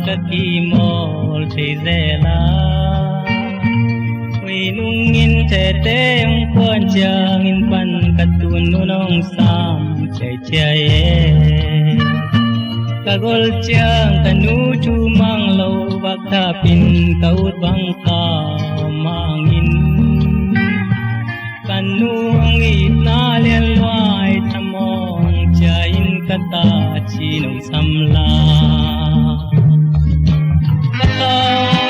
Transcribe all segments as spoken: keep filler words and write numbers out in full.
Ka kimawl thei zel a, ui nungin thete hong kuan ciangin pan ka tun nu nong sam ciaicia e. Ka gol ciang ka nu thu mang lo, vak thapin ka ut bang ka mangin. Ka nu hong itna lian luai thamawng cia in ka ta ci nong samla. Ka ta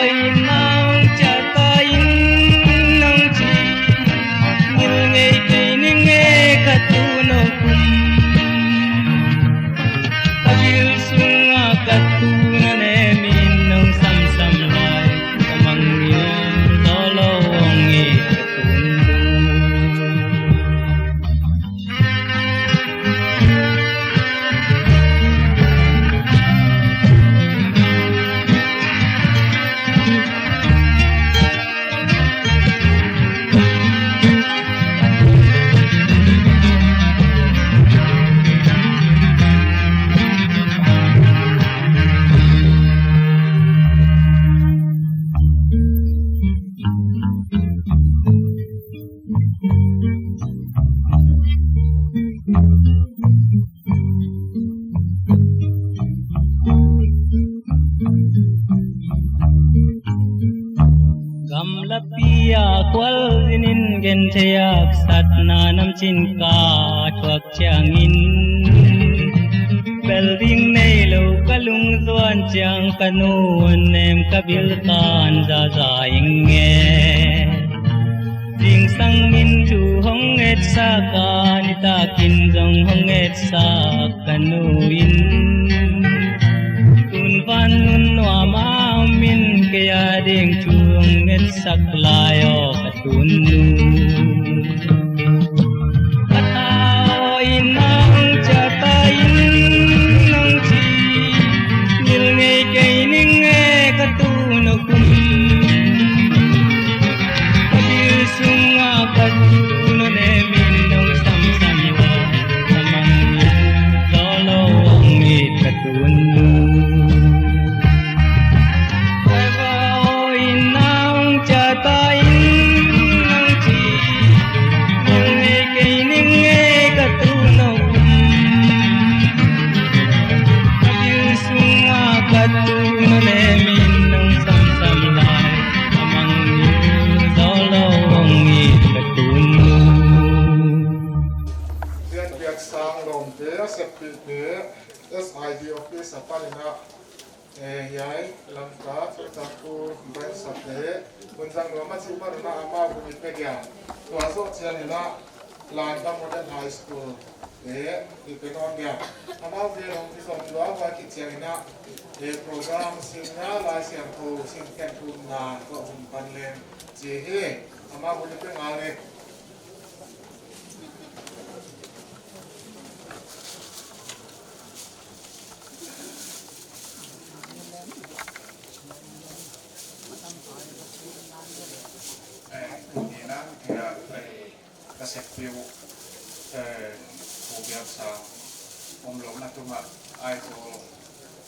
itna hong cia ta in nong ci. Ngil ngei kei ning e ka tu nong kum. Ka bil sunga ka tu na nemin nong samsam lai. Ka mangngilh zawh lo hong it ka tun. Gamlapi a khualzinin genthei haksatna namcin ka thuak ciangin, bel ding nei lo ka lungzuan ciang ka nu nem ka bil kan zaza ing e. Zingsang min thu hong etsak a, nitakin zong hong etsak ka nu in, tun van nun nuam a om in, kei a ding thu hong etsak lai aw ka tun nu. Ka ta aw in nang cia ta in nang ci, ngil ngei kei ning e ka tu na kum. Ka bil sunga ka tu na nemin nong samsam lo, ka mangngilh zawh lo hong it ka tun nu. Ka va aw in nang cia ta in nang ci, ngil ngei kei ning e ka tu na kum. Ka bil sunga ka tu na nemin nong samsam lai, ka mangngilh zawh lo hong it ka tun nu. Lianpiak Sang Lawmte, a seppihte, S I D office a panin ah, eh, hiai Lamka Church School Baisate, Hun Zang Nuam a cih panin ah amau hun i pia giam. Tua zawh ciangin ah Lanva Model High School te i pia nawn giam. Amau vel hong kizom tua va kiciangin ah, eh, program simna Lai Siangtho sim khen thumna tua hun pan leng ci hi. Amau hun i pia ngal ni. Eh, ni nang, eh, eh, ka seppih uh, eh, Pu Biak Sang om lohna tungah Aizawl,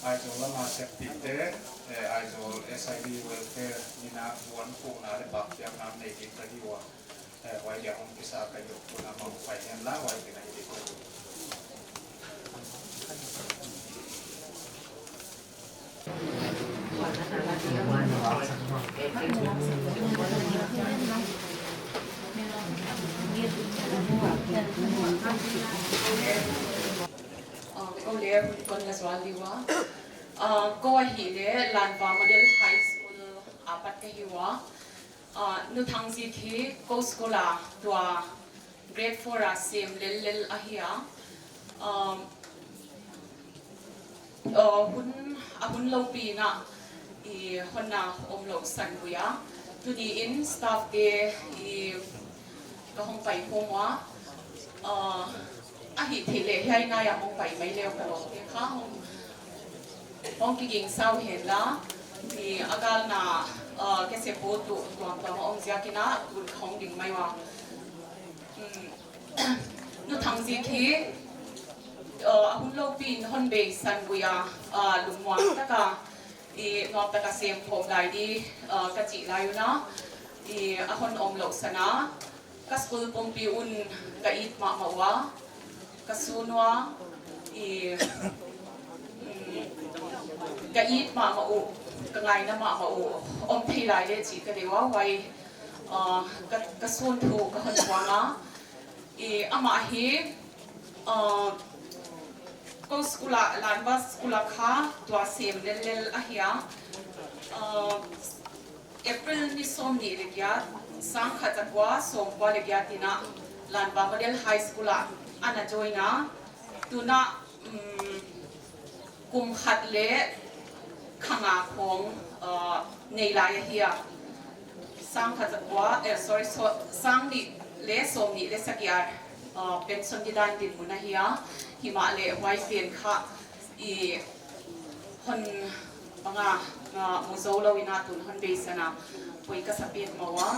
Aizawl lama seppihte, eh, Aizawl S I D welfare nina vuan khuhna le bakpiakna nei ding ka hi uh a. Eh, huai dia hong kisa ka hi uh, tuna mah hong pai hen la, huai dia na hi ding ka hi uh. Ah, ko le hun kon la zual ding uh a. Ah, ko ahih leh Lanva Model High School a pat ka hi uh a. Ah, Nu Thang Zik hi ko school a tua grade four a sem lellel ahi a. Um, uh, hun, a hun lopi in ah i honna om lo san vui a. Tuni in staff te i ka hong pai home uh a. Uh, ahih theih leh hiai ngai a hong pai mai leu ka lawmte kha hong, hong kiging sau hen la, i a galna, uh, kese po tu tuamtuam a om ziakin ah kun ka hong ding mai uh a. Um, Nu Thang Zik hi, uh, a hun lopi in hon bei san vui a, uh, lungmuang taka I nuamtak a sem phawm lai di, ah, ka cih lai un ah, i a hon om loh sana, ka school pumpi un ka it mahmah uh a, ka sun uh a, i, mm, ka it mahmah uh, ka ngaina mahmah uh om thei lai le cih ka deih uh a, huai, ah, ka, ka sun thu ka hon puang a, i amah hi, ah, ko school ah, Lanva school ah kha tua sem lellel ahi a, ah, April ni sawm nih le giat, sangkhat zakua sawmkua le giat in ah Lanva Model High School ah a na join a, tu in ah, um, kum khat le kha nga khawng, uh, nei lai ahi a. Sangkhat zakua, eh, sorry, so, sang nih le sawm nih le sagih ah, uh, pension ding dan dinmun ahi a. Himah le huai pen kha i hon bang a, uh, mu zo lo in ah tu in hon beisan a, poi ka sa pen mawk a.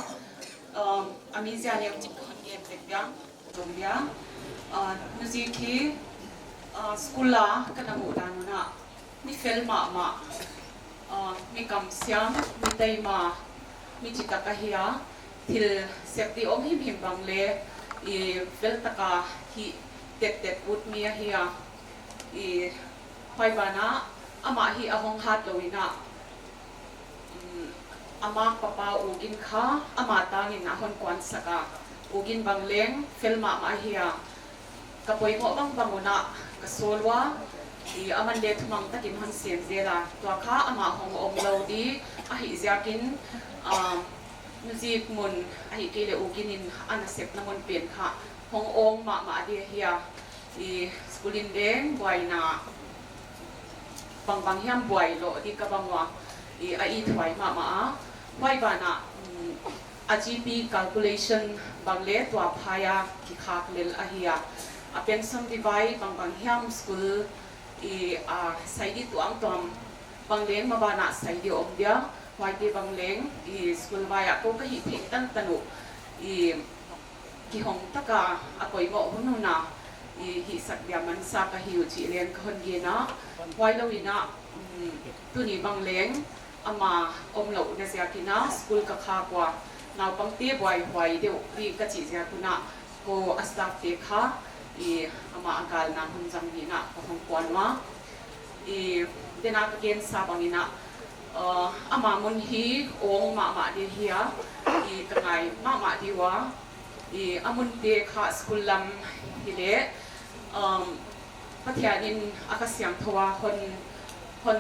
Um, a mizia nih hon gen tek biang. Zong dia, ah, nuzik hi, ah, school ah ka na muh dan un ah, mi fel mahmah, ah, mi kamsiam, mi taima, mi citak ahi a, thil sep ding om himhim bang le, i fel taka hih tettet ut mi ahi a, i huai banah, amah hi a hong hat lo in ah, um, ama papa U Gin kha, ama tangin a hon kuansak a, U Gin bang leng fel mahmah ahi a, ka poimawh bangbang un ah ka sawl uh a, i aman le thumang takin hon sem zel a, tua kha amah hong om lo ding ahih ziakin, ah, nuzik mun ahih kei leh U Gin in a nasepna mun pen kha hong awng mahmah ding ahi a, i school in leng buaina bangbang hiam buai lawh ding ka bang uh a, i a ithuai mahmah a, huai banah, um, a G P calculation bang le tua phaia kikhak lel ahi a, a pension ding vai bangbang hiam school i, a, sai ding tuamtuam bang leng mabanah sai ding om dia, huaite bang leng i school vai ah ko ka hih theih tantan uh i kihong taka a poimawh hunhun a i hihsak dia mansa ka hi uh cih leng ka hon gen a, huai lo in ah, um, tuni bang leng ama om loh na ziakin ah school ka khak uh a, naupangte buaihuai deuh ding ka cih ziak un ah ko a staff te kha i amah a galna hun zang ding in ah ka hong kuan uh a. I dena ka gensa bangin ah, uh, ama mun hi awng mahmah ding hi a, i ka ngai mahmah ding uh a, i a munte kha school lam hi leh, um, Pathian in a Kha Siangtho a hon, hon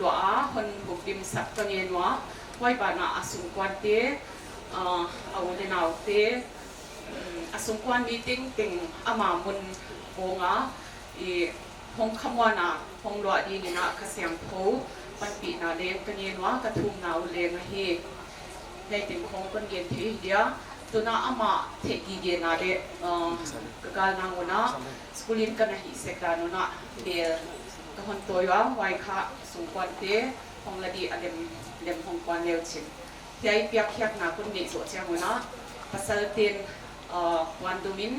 luah a, hon hukdimsak ka ngen uh a, huai banah a sungkuante, uh, a u le naute, um, a sungkuan mi tengteng ama mun bawng a, i hong khamuan a hong luah dingin ah Kha Siangtho panpihna leng ka ngen uh a, ka thumna uh leng ahi. Hiai teng khawng kon gen thei hi dia, tu in ah amah theih gige na le, uh, ka galna un ah school in ka na hih sek dan un ah bel ka hon tawi uh a, huai kha sungkuante hong la ding a lem, lem hong kuan le uh cin. Hiai piakkhiatna kon neih zawh ciang un ah, pasalte'n, uh, kuan dum in,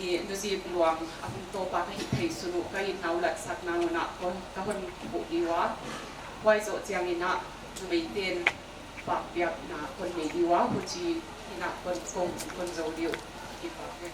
i nuzik luang a hun tawpa ka hih theih sun uh ka itna uh latsakna un ah kon, ka hon kibuh ding uh a, huai zawh ciangin ah numeite'n pakpiakna kon nei ding uh a, huci in ah kon, kon, kon zo ding uh. Kipak hi.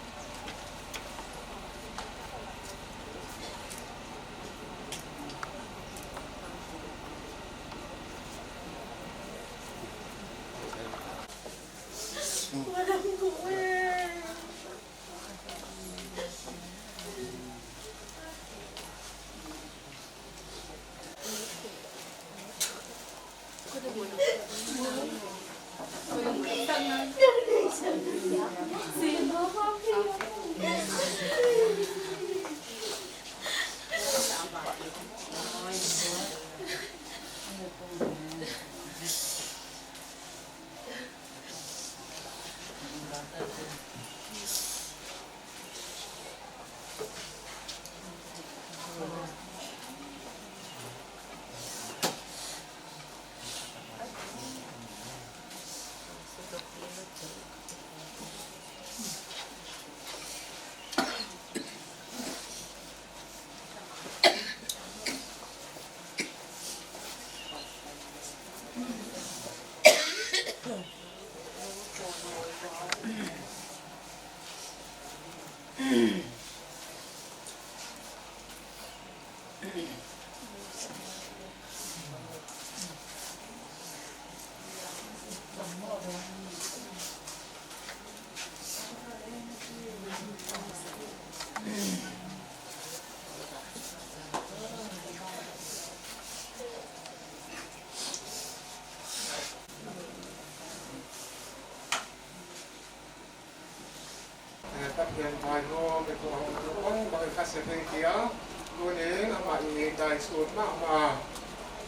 Pathian vaihawm i tuah hong tu kong bang i khasia thei kei a, tunin amah i daisut mahmah,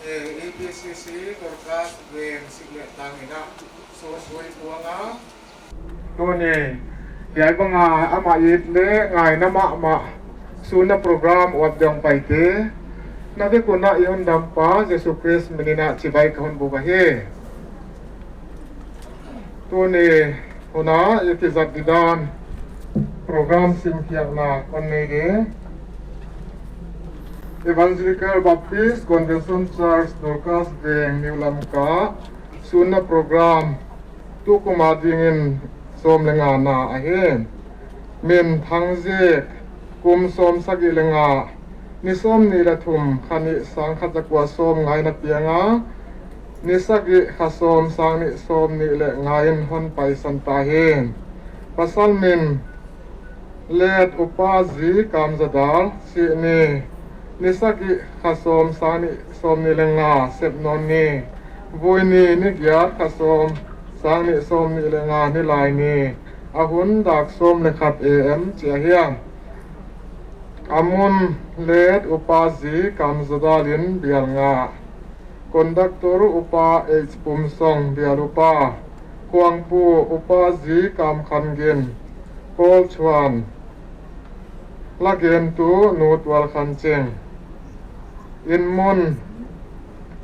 eh, A B C C Dorcas Veng Sik le Tang in ah sawsui puang a, tuni hiai banga amah it le ngaina mahmah sunna program uap dong paite na vek un ah i Hondampa Jesu Khrist min in ah cibai ka hon buk ahi. Tuni hun ah i kizat didan program simkhiakna kon nei ding. Evangelical Baptist Convention Church Dorcas Veng New Lamka sunna program tukum a dingin sawm le ngana ahi. Min Thang Zik, kum sawm sagih le nga, ni sawm nih le thum, kha nih, sang khat za kua sawm nga in a piang a, ni sagih, kha sawm, sang nih sawm nih le nga in hon paisan ta hi. Pasal min Let Upa Zi Kam Za Dal, sih ni, ni sagih, kha sawm, sang nih sawm nih le nga, sep nawn ni. Vui ni, ni giat, kha sawm, sang nih sawm nih le nga, ni lai ni. A hun dak sawm le khat A M ci ahi a. A mun Let Upa Zi Kam Za Dal in bial ngah. Conductor Upa H Pum Song, bial upa. Khuangpu Upa Zi Kam Khan Gin, Kawl Chuan. Lagentu Nu Tual Khan Cing. Inn mun,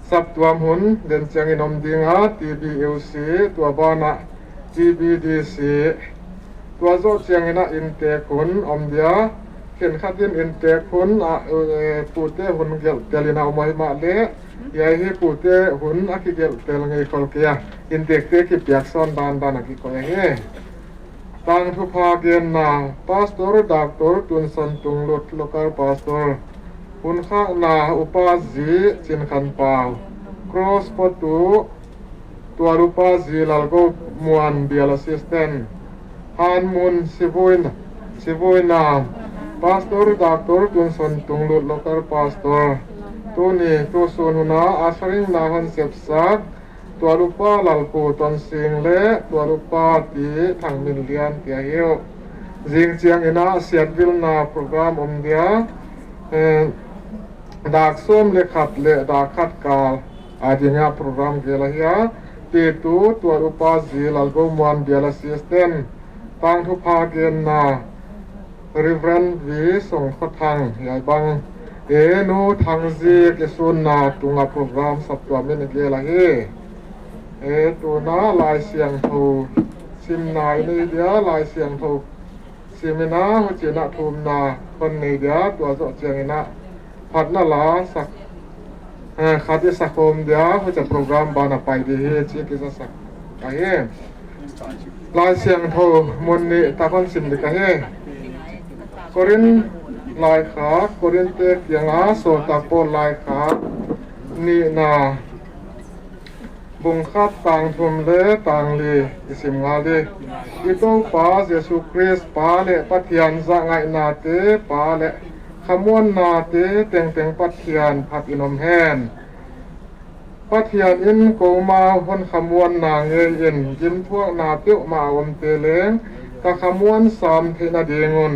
saptuam hun den ciangin om ding a, T B U C, tua banah T B D C. Tua zawh ciangin ah inntek hun om dia. Khenkhat in inntek hun ah, eh, pute hun gelh tel in a om ahih mah leh, hiai hi pute hun a kigelh tel ngei khol kei a, inntekte kipiak sawn dandan a kikoih ahi. Tangthupha genna, Pastor Doctor Tun Son Tung Lut, Local Pastor. Hun khakna, Upa Zi Cin Khan Pau. Cross Potu, Tual Upa Zi Lal Go Muan, bial assistant. Han mun, sivuina, sivuina, Pastor Doctor Tun Son Tung Lut, Local Pastor. Tuni, tusun hun a ushering na hon sepsak Tual Upa Lalpu Ton Sing le Tual Upa Ti Thang Min Lian tia hi uh. Zing ciangin ah siatvilna program om dia. Eh, dak sawm le khat le dak khat kal a ding ah program gel ahi a. Pitu Tual Upa Zi Lal Go Muan, bial assistant. Tangthupha genna, Reverend V Song Kho Thang, hiai bang, eh, Nu Thang Zik i sunna tungah program saptuam in i gel ahi. Eh, tuna Lai Siangtho simna i nei dia, Lai Siangtho sim in ah, huci in ah thumna hon nei dia, tua zawh ciangin ah phatna la sak, eh, khat i sak khawm dia, hucia program banah pai ding hi ci kizasak ahi. Lai Siangtho mun nih tak hon sim ding ka hi. Korin laikhak, Korinte kianga sawltak Paul laikhak nihna bung khat tang thum le tang li i sim ngal ding. I Topa Jesu Khrist Pa le Pathian zahngaihna te, Pa le khamuanna te tengteng Pathian phat in om hen. Pathian in koma hon khamuanna ngei in gimthuakna peuhmah a om te leng ka khamuan sam theihna ding un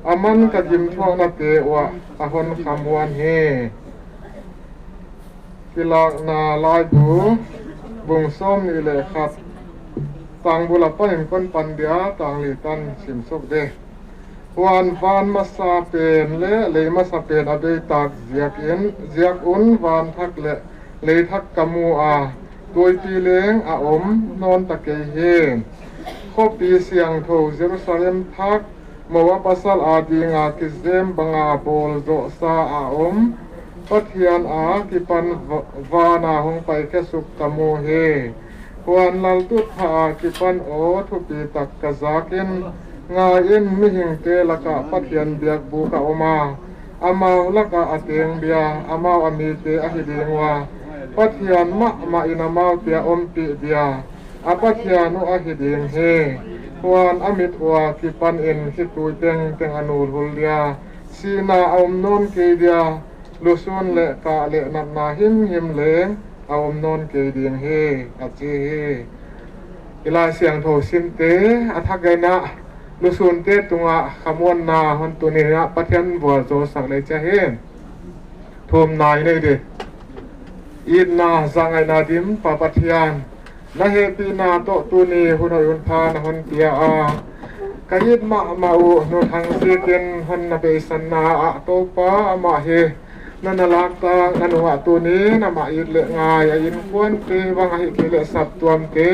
aman ka gimthuakna te uah a hon khamuan hi. Kilakna laibu, bung sawm nih le khat, tang bul a panin kon pan dia, tang li tan sim suk ding. Huan van masa pen le lei masa pen a bei tak ziak in, ziak un van thak le lei thak ka mu a, tuipi leng a om nawn ta kei hi. Khuapi siangtho Jerusalem thak, Moab pasal adinga kizem banga bawl zawhsa a om, Pathian a kipan va-, vana hong paikhia suk ka mu hi. Huan laltutphah a kipan aw thupi tak ka zak in, ngai in, mihingte lakah Pathian biakbuk a om a, amau lakah a teng bia, amau a mite ahi ding uh a, Pathian mahmah in amaute a ompih bia, a Pathian uh ahi ding hi. Huan a mit ua kipan in khitui tengteng a nulhul dia, sihna a om nawn kei dia, lusun le kah le natna himhim leng a om nawn kei ding hi, a ci hi. I Lai Siangtho simte a thak gainah lusunte tungah khamuanna hon tuninah Pathian vualzawsak lei cia hi. Thumna i nei dih. Itna zangaihna dim Pa Pathian, na hehpihna tawh tuni hun hoih hun pha na hon pia a, ka it mahmah uh Nu Thang Zik in hon na beisanna ah Topa amah hi na na laktak na nungah tuni namah it le ngai a innkuante bang ahi kei le saptuamte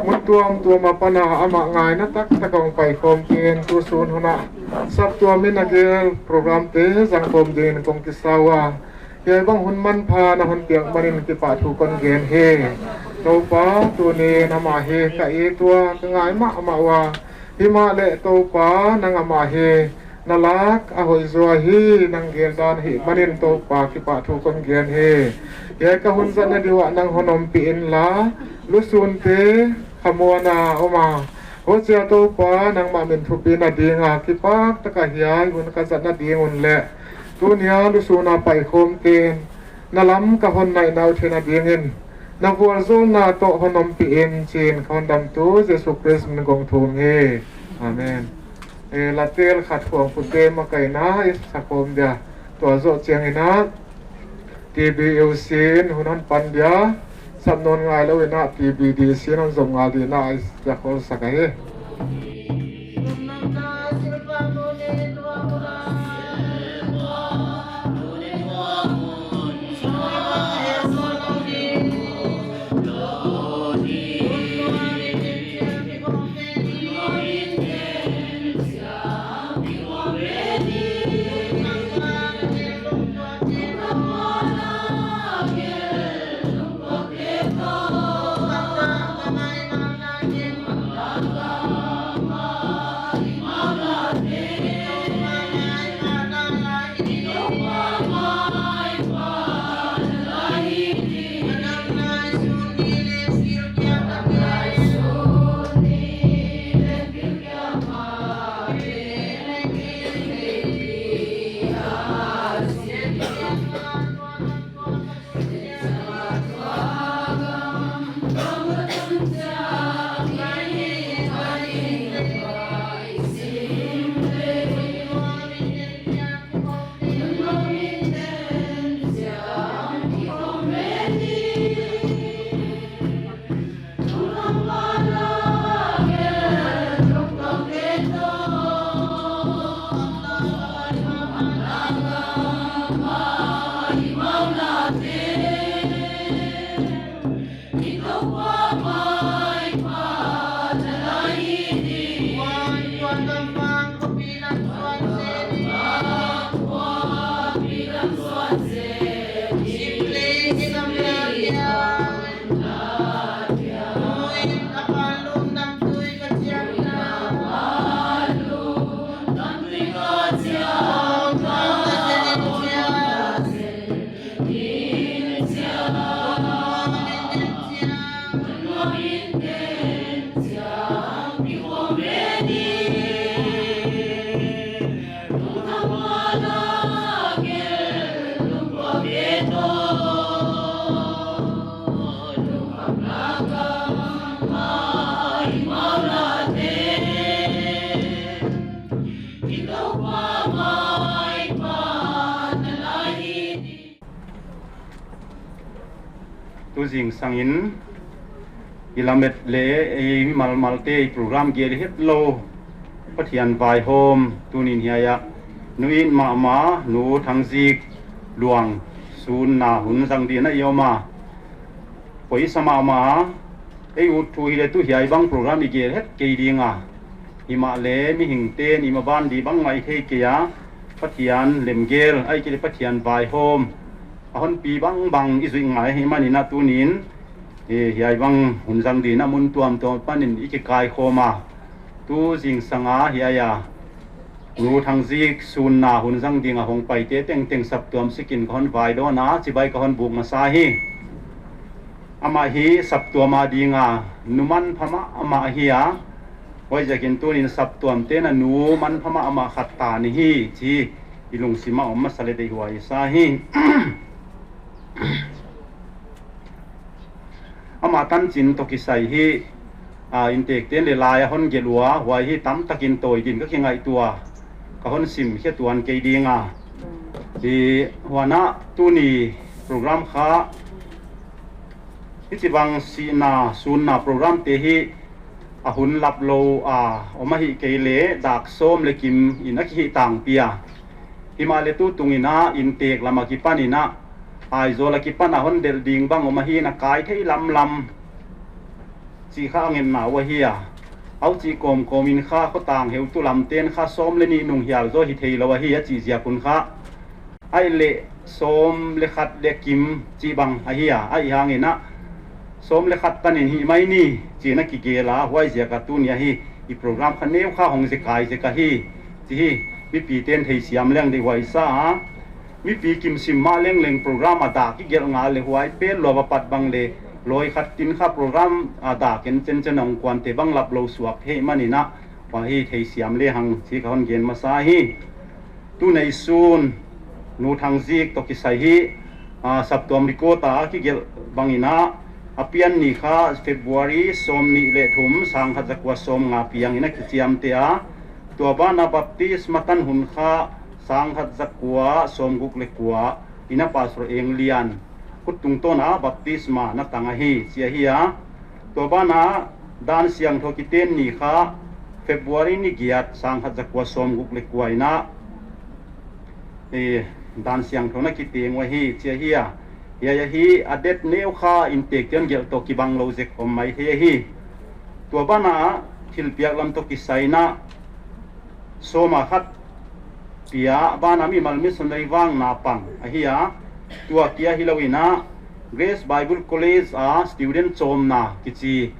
mun tuamtuam a pana amah ngaina taktak a hong paikhawmte in tusun hunah saptuam in a gel programte zangkhawm dingin kong kisau a, hiai bang hun manpha na hon piak manin kipahthu kon gen hi. Topa, tuni in amah hi ka it ua ka ngai mahmah ua, himah leh Topa nang amah hi na lak a hoihzua hi, nang geldan hi manin Topa kipahthu kon gen hi. Hiai ka hun zatna diuah nang hon ompih inla, lusunte khamuana om a, hucia Topa nangmah min thupi nadinga kipak taka hiai hun ka zat nading un leh tunia lusuna paikhawmte in na lam ka hon naihna uh theih nadingin na vualzawlna tawh hon ompih in ci-in ka hondamtu Jesu Khrist min kong thum hi. Amen. E, latel khat huangpute makaihna i sakhawm dia, tua zawh cianginah T B U C in hun hon pan dia, sap nawn ngai lo inah T B D C in hon zom ngal dinah a i siakhawlsak ahi. Tu zingsangin i lamet le i malmalte i program gel het lo Pathian vaihawm tunin hiai ah nu it mahmah Nu Thang Zik luang sunna hun zang dingin a i om a, poisa mahmah a, ei ut thu hi le tu hiai bang program i gel het kei ding a, himahle mihingte in i maban ding bangmah i thei kei a, Pathian lemgel, ahih kei leh Pathian vaihawm a honpi bangbang i zuih ngai ahih manin ah tunin, eh, hiai bang hun zang dingin ah mun tuamtuam panin i kikaikhawm a, tu zingsang a hiai a Nu Thang Zik sunna hun zang ding a hong paite tengteng saptuam sikin ka hon vaidawn a, cibai ka hon buk masa hi. Amah hi saptuam a ding a nu manpha mahmah ahi a, huaiziakin tunin saptuamte'n a nu manpha mahmah khat ta ni hi, ci i lungsim ah om masa leh deihhuai i sa hi. Amah tancin tawh kisai hi, a, inntekte'n leh lai a hon gelh ua, huai hi tamtakin tawi dingin ka kingaihtuah, ka hon simkhia tuan kei ding a. Hi, huan ah tuni program kha hichibang sihna sunna programte hi a hun laplo a om ahih kei leh dak sawm leh kim in a kihih tangpi a, himahleh tutungin ah inntek lam a kipanin ah Aizawl a kipan a hon delh ding bang om ahi in a kai thei lamlam cih kha a ngetna uh ahi a, huchih kawmkawmin kha khotang heutu lamte'n kha sawm leh nih nung hial zaw hi thei lo ahi a cih ziak un kha, ahih leh sawm leh khat leh kim cih bang ahi a, ahih hangin ah sawm leh khat tanin hih mai ni ci-in a kigel a, huaiziak a tuni ahi i program kha neu kha hong zekai zek ahi, ci hi. Mipite'n theisiam leng deihhuai i sa a, mipi kimsim mah lengleng program a dak kigelh ngal leh huai pen lua va pat bang leh lawi khat tin kha program a dak en cencen a hong kuante bang laplo suak hi manin ah, huai hi theisiam lehang ci ka hon gen masa hi. Tu nei sun Nu Thang Zik tawh kisai hi, a, saptuam record a kigelh bangin ah a pian ni kha February sawmnih leh thum sangkhat zakua sawmnga piangin a kiciamteh a, tua ban ah baptisma tan hun kha sangkhat zakua sawmguk leh kua in ah Pastor Eng Lian khut tungtawn a baptisma na tang ahi, ci ahi a. Tua ban ah dan siangthou a kiten ni kha February ni giat sangkhat zakua sawmguk leh kua in ah, eh, dan siangthou na kiteng uh ahi, ci ahi a. Hiai ahi a, date neu kha inntekte'n gelh tawh kibang lo zek om maithei ahi. Tua ban ah thilpiak lam tawh kisai in ah sawm a khat pia, a ban ah mimal missionary vakna pang ahi a, tua kia hi lo in ah Grace Bible College a student cawmna kici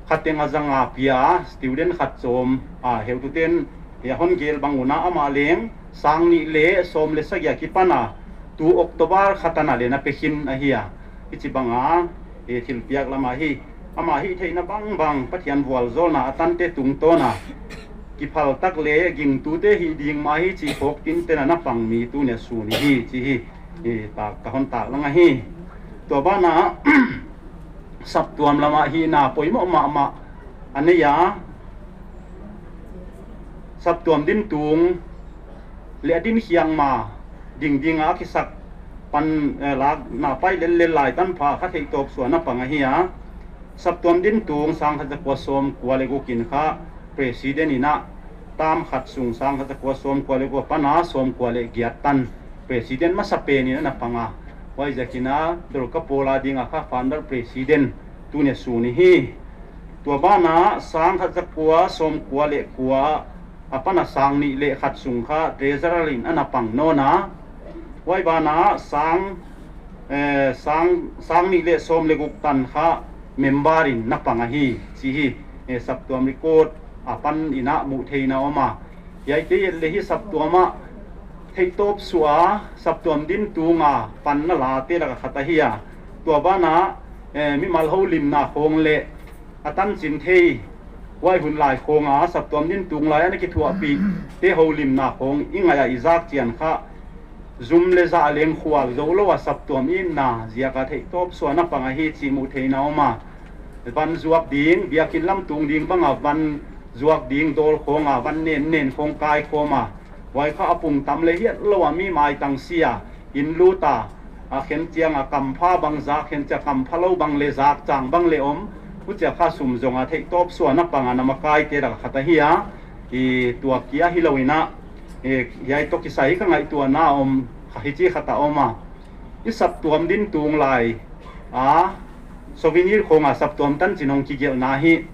kha teng a zanga pia a, student khat cawm a, heutute'n a hon gel bang un ah amah leng sang nih leh sawm leh sagih a kipan a, tu October kha tan a leh na pia khin ahi a. Hichibang a, eh, thilpiak lam ahi. Amah hihtheihna bangbang Pathian vualzawlna a tante tungtawn a kiphal tak leh gingtute hih ding mah hi cih phawk tinten a na pang mi tuni a sun hi, ci hi. Eh, tak, ka hon taklang ahi. Tua ban ah saptuam lam ah hihna poimoh mahmah a nei a, saptuam din tung leh a din khiak ma ding ding a kisak pan, eh, lakna pai lellel lai tanpha kha theihtawp suah na pang ahi a. Saptuam din tung sangkhat zakua sawmkua leh guk in kha president in ah tam khat sung sangkhat zakua sawmkua leh guk a pan a sawmkua leh giat tan president masa pen in a na pang a, huaiziakin a Dorka Pawl a ding a kha founder president tuni a sun hi. Tua ban ah sangkhat zakua sawmkua leh kua a pan a sang nih leh khat sung kha treasurer in a na pang nawn a, huai ban ah sang, eh, sang, sang nih leh sawm leh guk tan kha member in na pang ahi, ci hi. Eh, saptuam record a panin ah muh theihna om a, hiaite leh hi saptuam ah theihtawp suah a, saptuam din tung a pan na late lak a khat ahi a. Tua ban ah, eh, mimal holimna khawng leh a tancin thei huai hun lai khawng a saptuam din tung lai a na kithuahpihte holimna khawng i ngaih a i zak chiang kha zum leh zah leng khual zo lo a, saptuam itna ziak a theihtawp suah na pang ahi cih muh theihna om a. Van zuak ding, biakinn lam tung ding bang a van zuak ding dawl khawng a, van nen nen khawng kaikhawm a, huai kha a pung tam leh hiat lo a mi maitang si a, inn lut a, a khen chiang a kampha bang zak, khen chiang kampha lo bang leh zak chang bang leh om. Huchia kha sum zong a theihtawp suah na pang a na makaite lak a khat ahi a. I tua kia hi lo in ah, eh, hiai tawh kisai ka ngaihtuahna om kha hichi khat a om a. I saptuam din tung lai a souvenir khawng a saptuam tancin hong kigelhna hi.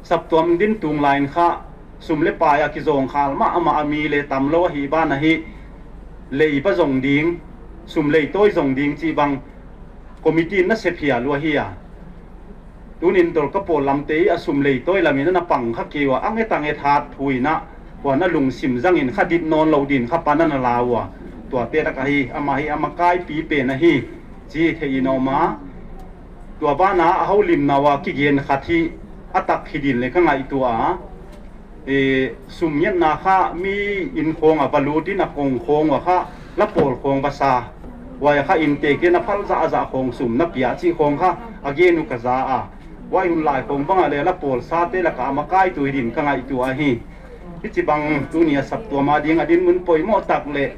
Saptuam din tung lai in kha Sum le pai a kizawngkhal mahmah a, mi le tam lo ahi ban ahi, lei va zong ding, sum leitawi zong ding cih bang committee in na sephial uh ahi a. Tunin Dolka pawl lamte i a sum leitawi lamin a na pang kha kei uh a, a nget a nget hat thu in ah, kua na lungsim zangin kha dit nawn lo din kha pan a na la uh a, tuate lak ahi, amah hi a makaipi pen ahi, ci thei in a om a. Tua banah a holimna uh a kigen khat hi a tak hi din le ka ngaihtuah a. E, sum ngetna kha mi inn khawng a va lut in a kong khawng uh a kha la pawl khawng va sa. Huai a kha inntek in a phal zahzah khawng sum na pia cih khawng kha a gen uh ka za a. Huai hun lai khawng bangah le la pawl sate lakah a makai tui din ka ngaihtuah ahi. Hici bang tuni a saptuam a ding a dinmun poimawh tak le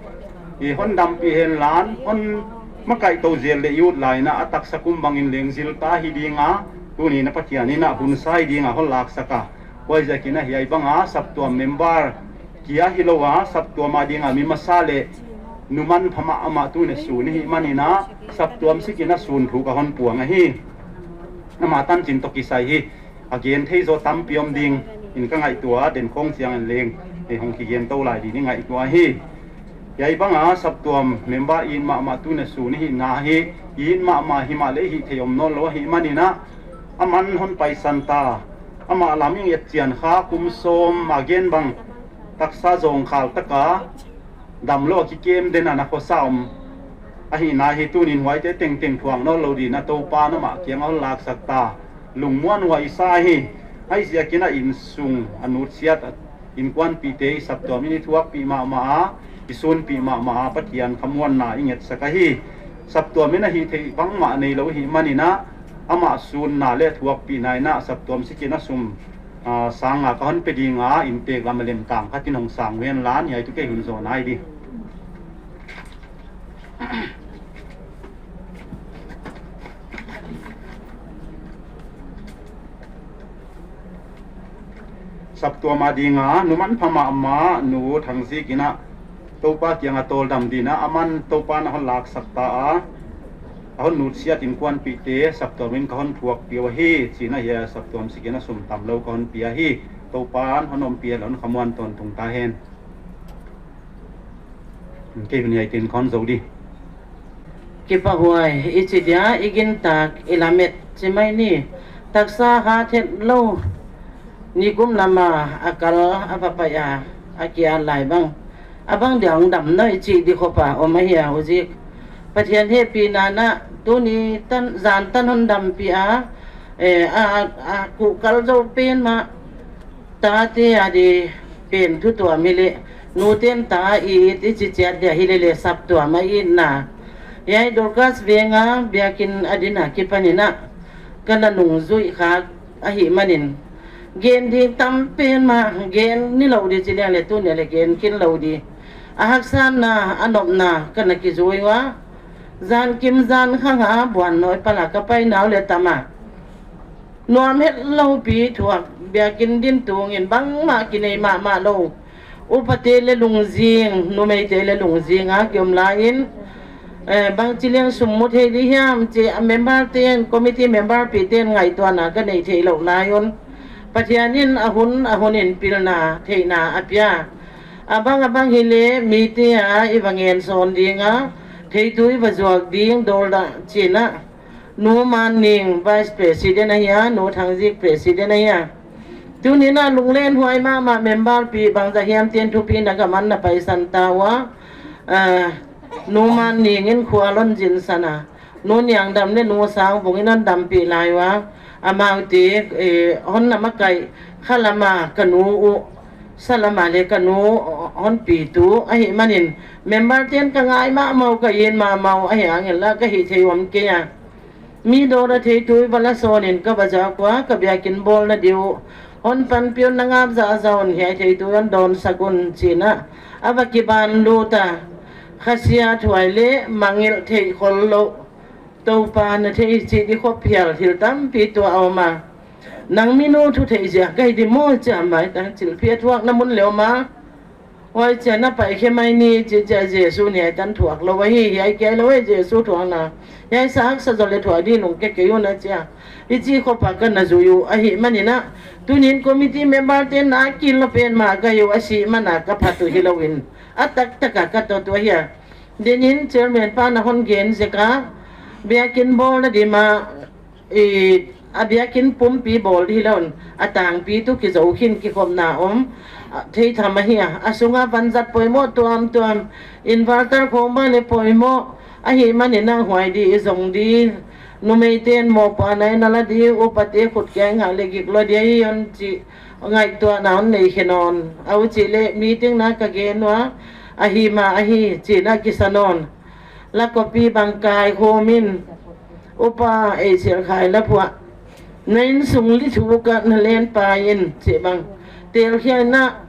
i hon dampih hen lan hon makaih to zel le i ut lai in ah a taksa kum bangin leng zil ta hi ding a, tuni na Pathian in ah hun sa hi ding a hon laksak a. Huaiziakin a hiai banga saptuam member kia hi lo a, saptuam a dinga mi masa le numan pha mahmah tuni sun i hih manin ah saptuam sikin a sun thu ka hon puang ahi. Amah tancin tawh kisai hi a gen thei zaw tampi om ding in ka ngaihtuah a, den khawng ciangin leng hong kigen to lai ding i ngaihtuah ahi. Hiai banga saptuam member it mahmah tuni sun i hihna hi, it mahmah himah le i hih thei om nawn lo ahih manin ah, aman hon paisan ta. Amah lam i nget ciang kha kum sawm a gen bang taksa zawngkhal taka dam lo a kikem den a na khosa om ahihna hi, tunin huaite tengteng thuak nawn lo din a Topa in amah kiangah hon laksak ta. Lungmuanhuai i sa hi. Huaiziakin a innsung a nutsiat a innkuanpihte i saptuam in i thuakpih mahmah a, i sunpih mahmah a, Pathian khamuanna i ngetsak ahi. Saptuam in a hih theih bangmah nei lo i hih manin ah, amah sunna le thuakpihna in ah saptuam sikin a sum, a, sang nga ka hon pia ding a, inntek lam a lemtang khat in hong sang uh hen lan, hiai tu kei hun zaw nai di. Saptuam a dinga numan pha mahmah Nu Thang Zik in ah Topa kiangah tawldam din ah, aman Topa in a hon laksak ta a, a hon nutsiat innkuanpihte saptuam in ka hon thuakpih uh ahi, ci-in ah hiai saptuam sikin a sum tam lo ka hon pia hi. Topa in hon ompih a, hon khamuan tawntung ta hen. Kei hun hiai tin ka hon zo di. Kipahhuai i ci dia, i gintak i lamet ci mai ni. Taksa hat het lo, nikum lama a kal a va pai a, a kia lai bang, a bang dia hong dam na i cih di khop a om ahi a, U Zik. Pathian hehpihna in ah tuni tan, zan tan hon dampih a, eh, a, a kuhkal zo pen mah, tate a di pen thu tuam hi leh, nuten ta i it i ci ciat dia hi leh leh saptuam a itna. Hiai Dorcas Veng a biakinn a din a kipan in ah ka na nungzuih khak ahih manin, gen ding tam pen mah gen ni lo di ci liang leh tuni a leh gen khin lo di. A haksatna a nopna ka na kizui ua, zan kim zan khang a buannawi pal a ka paina uh leh tam a, nuam het lopi thuak, biakinn din tungin bangmah kinei mahmah lo. Upate le lungzing, numeite le lungzing a kiom lai-in, eh, bangci liang sum mu thei di hiam ci a member ten, committee member pi ten ngaihtuahna ka nei thei loh lai un, Pathian in a hun a hunin pilna theihna a pia. A bang a bang hi leh mite a i va ngen sawn ding a, theitui va zuak ding dawldah ci-in ah, Nu Man Ning Vice President ahi a, Nu Thang Zik President ahi a. Tuni in ah lunglenhuai mahmah member pi bangzah hiam tin thupina ka man na paisan ta ua. Ah, Nu Man Ning in khual hon zinsan a, Nu Niang Dam le Nu Sang Vung in hon dampih lai ua. Amaute, eh, hon na makaih kha lama ka nu uh, sa lama le ka nu hon pi tu ahih manin, member ten ka ngai mahmah uh, ka it mahmah uh, ahi hangin lah ka hih thei om kei a. Mi dawldah theitui va la sawnin ka va zak ua, ka biakinn bawlna di uh hon panpih un, na ngap zahzah un, hiai theitui hon dawnsak un ci-in ah, a va kiban lut a. Khasia thuai le mangngilh theih khol loh, Topa na thei cih di khop phial thil tampi tuah a om a. Nang minu thu theih ziak ka hi di maw ci a, maitang cilphia thuakna mun le om a. Huai ciang na paikhia mai ni, ci ciang Jesu ni hai tan thuak lo ahi, hiai kia lo e Jesu thuakna. Hiai sa haksa zaw le thuak di nung ke kei un a cia. I ci khopa ka na zui uh ahih manin ah, tunin committee member te na kil lo pen mah ka hi uh a si mana ka phat uh hi lo in. A taktak a ka tot uh ahi a. Denin chairman pa na hon gen zek a, biakinn bawl na di mah, i, a biakinn pumpi bawl di hi lo in, a tangpi tu kizo khin kikhopna om, a, thei tham ahi a, a sungah vanzat poimoh tuamtuam, inverter khong bang le poimoh, ahih manin ah huai di i zong di, numeite in mawhpuana in a la di, upate khut kiang hang le gik lua di ahi on ci, ngaihtuahna hon nei khe nawn. A uh cih leh meeting na ka gen uh a, ahi mah ahi, ci na kisa nawn. La kopi bang kaikhawm in, upa ei silkhai la phuah. Na inn sung li thu ka na len pai in, cih bang. Telkhia in ah,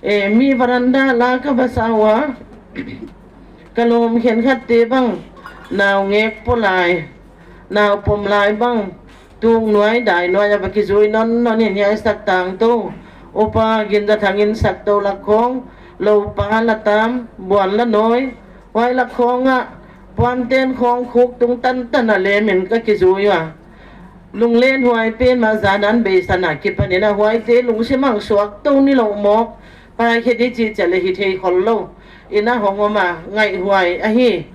eh, mi veranda la ka va sa uh a, ka lawm khenkhatte bang, naungek pua lai, naupom lai bang, tung nuai dai nuai a va kizui nawn nawn in hiai sak tangto, upa Ginzathang in sakto lak khong, lopa la tam, buan la nawi, huai lak khong ah, puanten khong khuk tung tantan a lem in ka kizui uh a. Lunglen huai pen mah zan an beisan a kipan in ah huaite lungsim hang suakto ni lo mawk, paikhia di cih ciang le hi thei khol lo. Inn ah hong om a ngaihhuai ahi.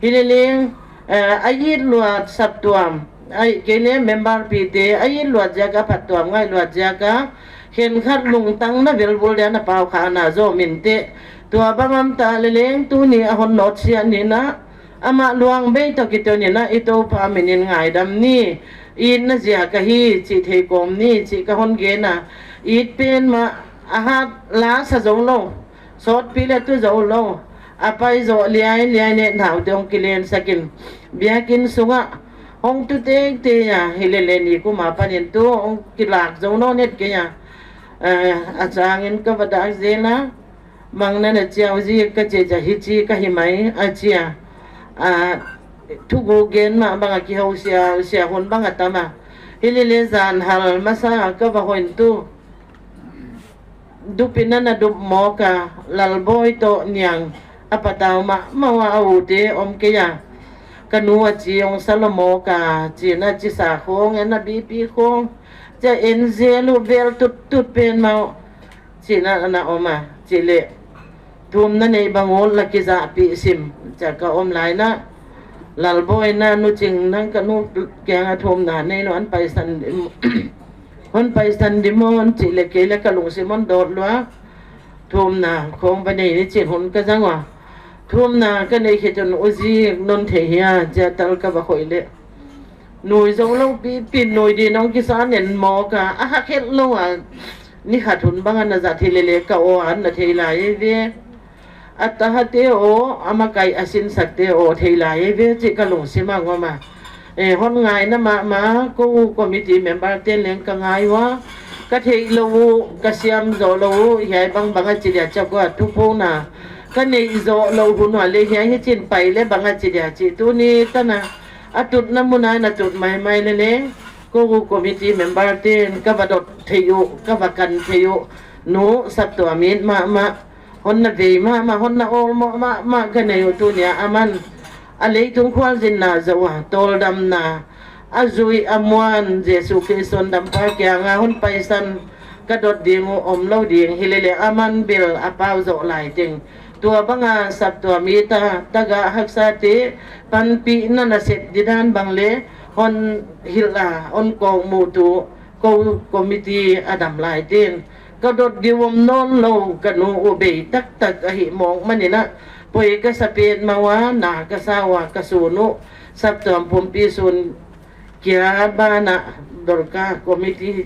Hi le leng, eh, a it luat saptuam, a it kei le member pite, a it luat ziak a phattuam ngaih luat ziak a, khenkhat lungtang na velvul dia na pau kha na zawm in teh. Tua bang om ta le leng tuni a hon nawtsiat ni in ah, amah luang bei tawh kiton in ah i Topa min in ngaidam ni, it na ziak ahi, cih thei kawm ni, cih ka hon gen a, it pen mah a hat la sa zo lo, sawtpi le tu zo lo, a pai zawh liailiai le naute hong kilensak in, biakinn sungah hong tu tektek a, hi le le ni kum a panin tu hong kilak zo nawn et kei a, eh, a cangin ka va dak zel a, mang na na ciau zi ka ci ciang hi ci ka hi mai a ci a, ah, thugu gen mah bang a kiho sia, sia hun bang a tam a, hi le le zan hal masa ka va hoih in tu. Dup in a na dup mawk a, Lalbawi tawh niang a patau mahmah uh a, a ute om kei a. Ka nu a ci hong sa lo mawk a, ci in a ci sa khong, en a bipi khong, ci a en zel uh vel tuttut pen mah uh, ci in a na om a, ci leh. Thumna nei bang uh la kizahpih sim, ci a ka om lai in a. Lalbawi in a, Nu Cing, nang ka nu kiang a thumna nei lo an paisan dim. Hon paisan dim aw, hon cih leh kei le ka lungsim hon dawt lua. Thumna khong va nei ni cin hun ka zang ua. Thumna ka neih khit un U Zik non thei hia, ci a tal ka va khoih leh. Nui zo lo pipi, nui din hong kisa nen mawk a, a hak het lo a. Ni khat hun bang a na zat hi le le ka aw an na thei lai ei ve. A tahate aw, a makaih a sinsakte aw thei lai ei ve cih ka lungsim ah ngom a. Eh, hon ngaina mahmah, ko u committee member ten leng ka ngai ua. Ka theih lo uh, ka siam zawh lo uh, hiai bangbang a ci dia ciak ua, thuphona. Ka neih zawh lo hun ua le hiai hi cin pai le bang a ci dia cih tuni tan a. A tutna mun a na tut maimai le leng. Ko u committee member ten ka va dot thei uh, ka va kan thei uh. Nu saptuam it mahmah. Hon na vei mahmah, hon na awlmawh mahmah ka nei uh tuni a aman. A leitung khualzinna zoh a, tawldamna. A zui a muan Jesu Khrist hondampa kiang a hon paisan ka dot ding uh om lo ding hi le le aman bel a pau zawh lai teng. Tua bang a saptuam it a, tagah haksate, panpihna na sep didan bang le, hon hilh a, hon kawkmuh tu, ko committee a dam lai ten. Ka dot ding uh om nawn lo, ka nu uh bei taktak ahih mawk manin a, poi ka sa petmah ua, na ka sa ua, ka sun uh, saptuam pumpi sun kia banah Dorka committee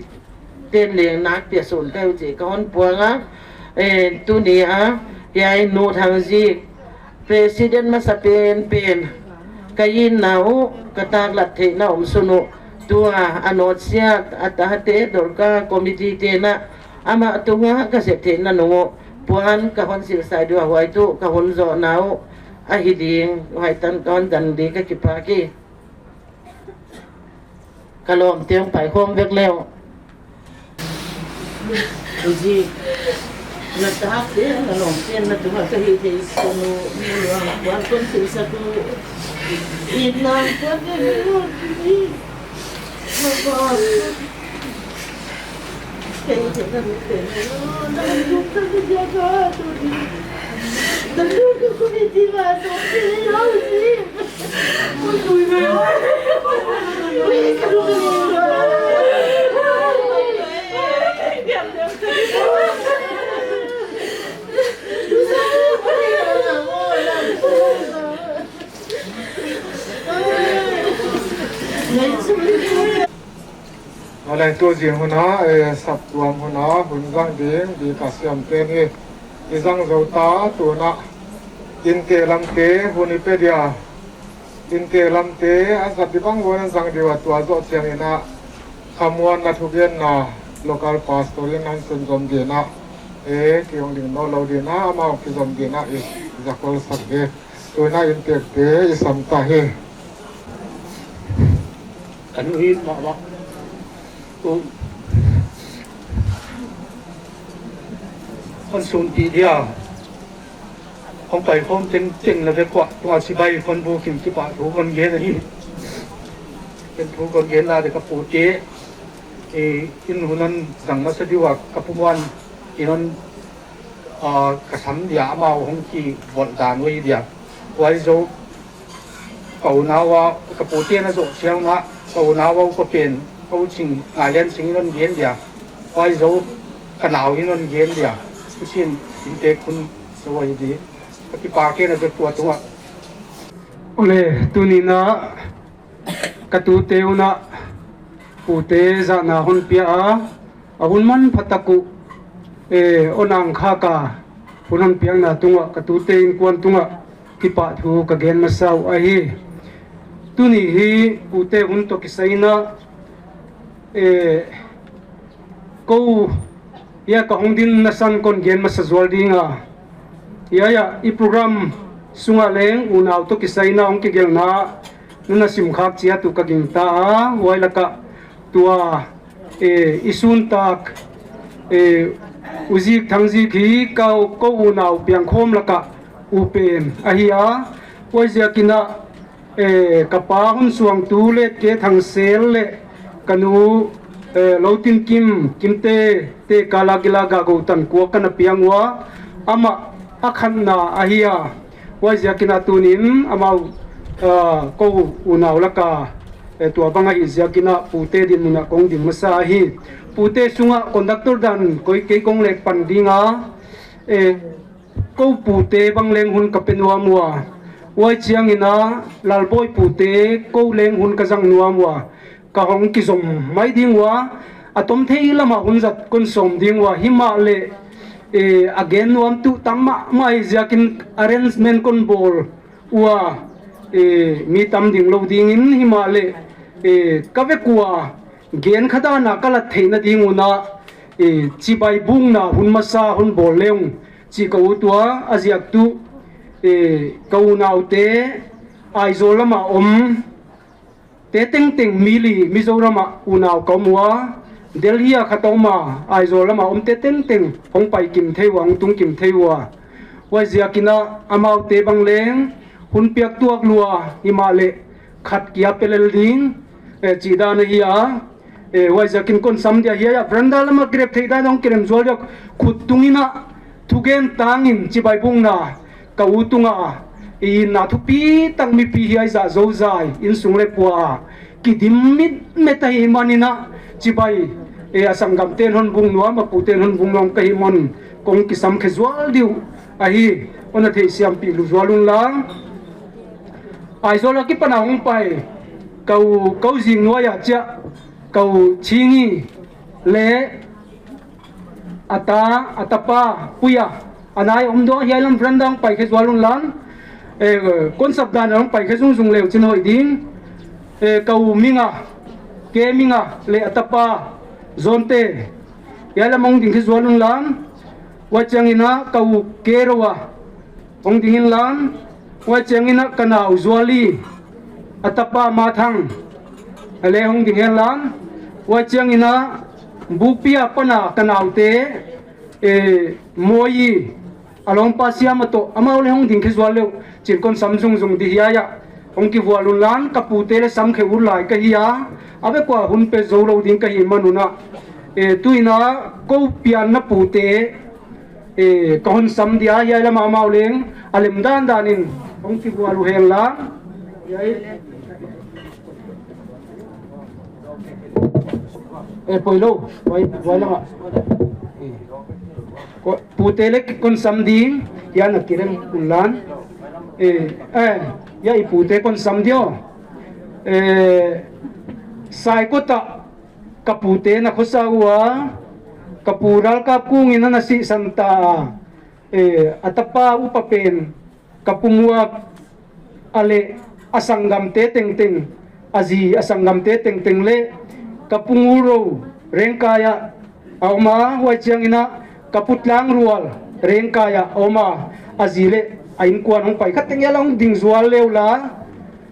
ten leng nak pia sun ka hi uh cih ka hon puang a, eh, tuni a, hiai Nu Thang Zik, President masa penpen, ka itna uh, ka taklat theihna om sun uh, tua a nawtsiat, a tahate Dorka committee ten a, amah tungah ka sep theihna nung uh, puan ka hon silh sai dua huai tu, ka hun zawhna uh, ahi ding, huai tan ka hon dan ding ka kipak hi. Ka lawmte hong paikhawm vek le uh. U Zik. Na tate na lawmte na tungah ka hih theih kong uh, na luang kuan kong theihsak uh. Itna kuan kong uh. Awle, tu zing hunah, eh, saptuam hunah hun zang ding, ding ka siamte ni i zang zo ta, tunah innte lamte hun i pe dia, innte lamte a zat ding bang hun an zang ding a, tua zawh cianginah khamuanna thugenna local pastor in an sunzom dinah, eh, kihong ding nawn lo dinah, amau kizom dinah i zakolsak ve. Tuna inntekte i sam ta hi. Kan uh hi mahmah. Hong sunpih dia hong paikhawm tengteng na vekua tunga cibai hong bukin kipahthu hong gen ahi. Ken thu hong gen la de ka pute, eh, inn hun hong zang masa diua ka pumuan inn hong a, ka sam dia amau hong kibolh dan uh hi dia. Huai zo ka unau a, ka pute na zoh ciang mah ka unau a, ka pen ka u Cing, Ngai Lian Cing in hong gen dia. Huai zo ka nau in hong gen dia. Hucin inntek hun zo ahi di. Ka kipak e na vekua tungah. Awle, tuninah ka tute unah pute zahna hon pia a, a hun manphatak uh, eh, hon angkhak a, hun hon piakna tungah ka tute innkuan tungah kipahthu ka gen masa uh ahi. Tuni hi pute hun tawh kisai inah, eh, ko, hia ka hong din nasan kon gen masa zual dinga. Hia, hia, i program sungah leng unau tawh kisai inah hong kigelhna na na simkhak ciat uh ka gingta a, huai lakah tua, eh, i suntak, eh, uzik thangzik hi ka, ko unau piangkhawm lakah upen ahi a, huai ziakinah eh, ka pa hun suangtu Letke Thangsel le ka nu, eh, Lotin Kim, Kimte, te kala gila ga go tan kuak ka na piang ua, amah a khatna ahi a. Huai ziakinah tunin amau, ah, ko unau laka, eh, tua bang ahi ziakinah pute dinmunah kong ding masa ahi. Pute sungah conductor dan koi kei kong lek pan dinga, eh, ko pute bang leng hun ka pe nuam ua. Huai cianginah Lalbawi pute ko leng hun ka zang nuam ua. Ka hong kizom mai ding ua. A tom thei lamah hun zat kon sawm ding ua. Himahleh, eh, a gen nuam tuh tang mahmah hi ziakin arrangement kon bawl ua. Eh, mi tam ding lo dingin himahleh, eh, ka vekua gen kha dana ka lat theih nading unah, eh, cibai bukna hun masa hun bawl leng cih ka ut ua, a ziak tuh, eh, ka unaute Aizawl lamah om te tengteng mi li Mizoramah unau ka om ua, Delhi ah khat a om a, Aizawl lamah omte tengteng hong pai kim thei ua, hong tung kim thei ua. Huai ziakinah amaute bang leng hun piak tuak lua himahleh khat kia pe lel ding, eh, cih dan ahi a. Eh, huai ziakin kon sam dia hiai ah veranda lamah kirep theih dan hong kirem zual dia, khut tunginah thugen tangin cibai bukna ka u tunga i itna thupi tak mipi hiai zah zozai inn sung le pua a kidim mitmet ahih maninah cibai, eh, a sanggamten hon buk nuam, a puten hon buk nuam ka hih man kong kisam khe zual diu ahi. Hon a theihsiampih lua zual unla. Aizawl a kipana hong pai ka u, ka u Zing nuai a ciah ka u Chingi le a ta, a tapa Puia, a nai om dua hiai lam veranda hong pai khe zual unlan. Eh, konsap dan a hong pai khe zungzung leu cin hoih ding. Eh, ka u Minga, ke Minga le a tapa Zonte hiai lam hong ding khe zual unlan. Huai cianginah ka u ke ro a hong ding inlan, huai cianginah ka nau Zuali, a tapa Ma Thang, a le hong ding henlan, huai cianginah bukpi a pana ka naute, eh, mawi i a lawmpa siama tawh amau le hong ding khe zual leuh cin kon sam zungzung di hiai ah hong kivual un lan ka pute le sam khe ut lai ka hi a, a vekua hun pe zo lo ding ka hi manun ah, eh, tuina ko pianna pute, eh, ka hon sam dia hiai lam ah amau leng a lem dandan in hong kivual uh hen la. Hiai, eh, poi lo, vai, vai lam ah. Eh. Ko, pute le kon sam ding, hiai na kirem un lan. Eh, eh, hiai i pute kon sam dio. Eh, Saikot ah ka pute na khosa ua, ka pu ralkap kungin a na sihsan ta a, eh, a tapa upa pen ka pu Muak a le a sanggamte tengteng, a zi a sanggamte tengteng le ka pu Ngulro Rengkai ah a om a, huai ciangin ah ka pu Tlangrual Rengkai ah a om a, a zi le a innkuan hong pai khat teng hiai la hong ding zual leu la,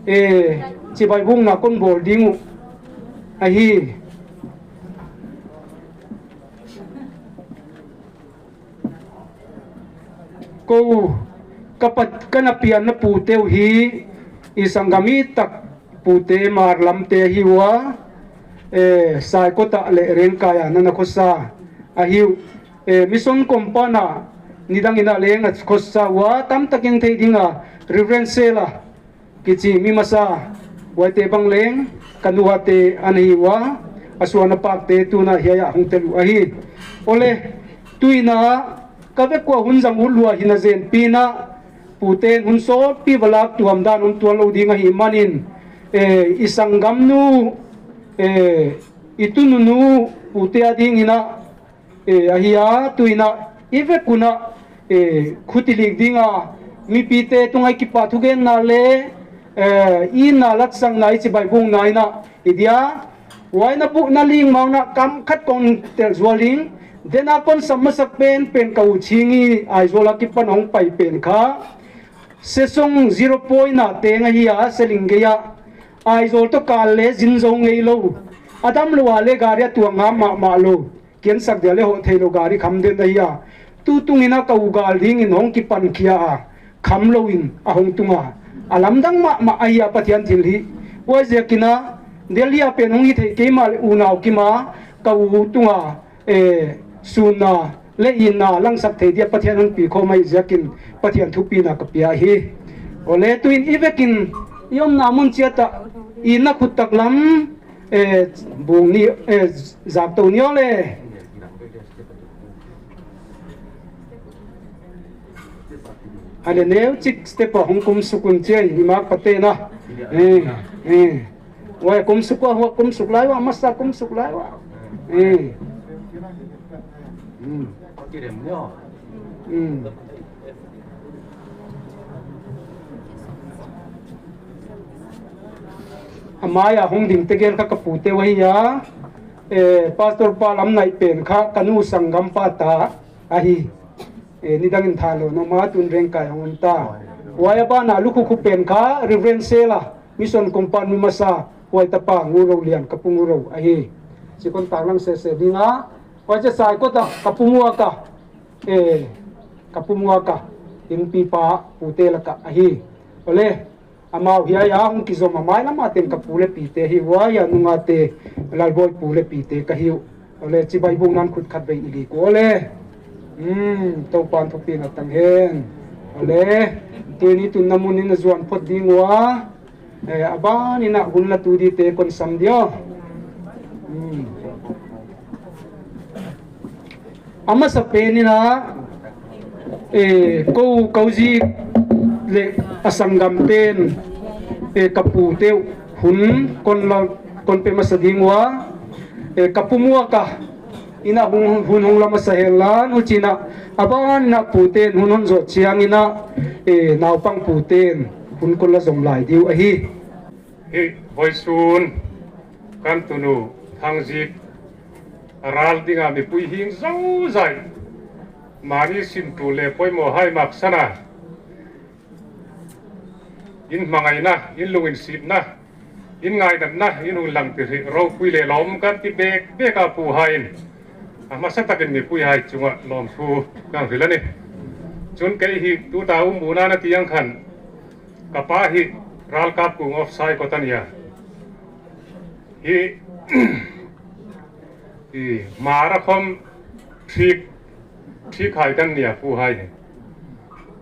eh, cibai bukna kon bawl ding uh ahi. Ko ka pat ka na pianna pute uh hi, i sanggam i tak pute Marlamte ahi ua, eh, Saikot ah le Rengkai ah na na khosa ahi uh. Eh, Mission Compound ah nidangin ah leng a khosa ua, tamtakin thei ding a Reverend Sela kici mi masa, huaite bang leng ka nuate an ahi ua, a suan a pakte tuna hiai ah hong tel uh ahi. Awle, tuina ka vekua hun zang ut lua hi na zenpi na, puten hun sawtpi va lak tuam dan om tuan lo ding ahi manin, eh, i sanggamnu, eh, i tununu pute a dingin ah, eh, ahi a, tuina i vekun ah, eh, khuti lik ding a, mipite tungah i kipahthu genna le, eh, i na latsakna i cibai bukna in ah i dia, huai na buk na ling mauna kam khat kong tel zual ding. Dena kon sam masak pen pen ka u Chingi Aizawl a kipan hong pai pen kha Sesong zero point na teng ahi a, Seling gei ah Aizawl tawh kal le zin zo ngei lo, a dam lo a le gari a tuang ngam mahmah lo, kiansak dia le hoh thei lo gari kham den ahi a, tu tungin ah ka u gal dingin hong kipan khia a, kham loin a hong tung a, a lamdang mahmah ahi a Pathian thilhih. Huaiziakin ah Delhi ah pen hong hi thei kei mah le unau kim a ka u tunga, eh, sunna le itna langsak thei dia Pathian hong pi khawm ahih ziakin Pathian thupina ka pia hi. Awle, tuin i vekin i omna mun ciat ah i na khut taklam, eh, bung ni, eh, zak to ni awle. A le neu cik step ah hong kum suk un ci ei, i mak pate na. Eh, eh. Huai kum suk ua, huai kum suk lai ua, masa kum suk lai ua. Eh. Hmm. Hmm. A mai ah hong ding tegel kha ka pute uh ahi a, eh, Pastor pa lam naih pen kha ka nu sanggam pa ta ahi. Eh, nidangin tha lo no ma tun Rengkai hong om ta. Huai a bana lukhukhu pen kha Reverend Sela, Mission Compound mi masa, huai tapa Nguro Lian, ka pu Nguro ahi. Ci kon taklang sese ding a, huai cia Saikot ah ka pu Muak a, eh, ka pu Muak a innpipa pute lakah ahi. Awle, amau hiai ah hong kizom a mailam ah teng ka pu le pite hi ua, hiai nungate Lalbawi pu le pite ka hi uh. Awle, cibai bukna in khut khat vei i lik uh awle. Hmm, Topan thupina tang hen. Awle, tuini tunna munin a zuan phot ding ua. Eh, a banin ah hun la tu dite kon sam dia. Hmm. A masa penin ah, eh, ko, ko zi le a sanggamten, eh, ka pute uh hun kon la, kon pe masa ding ua, eh, ka pu Muak a in ah hun, hun hong la masa hen lan, hucin ah a banin ah puten hun hon zawh ciangin ah, eh, naupang puten hun kon la zom lai diu ahi. Hih vawisun kan tunu Thangzik a ral dinga mipui hing zozai mani sintu le poimaw hai maksana in hmangaina, in lunginsipna, in ngainatna, in hun langpih ropui le lawm kan ti bekbek a pu hai in A masa takin mipui hai cungah lawmthu kang hril a ni. Cun kei hi tuta um bu na na tiang khan ka pa hi ralkap kung offside kawt a ni a. Hi, hi mara khom thik, thik hai kan ni a pu hai hi.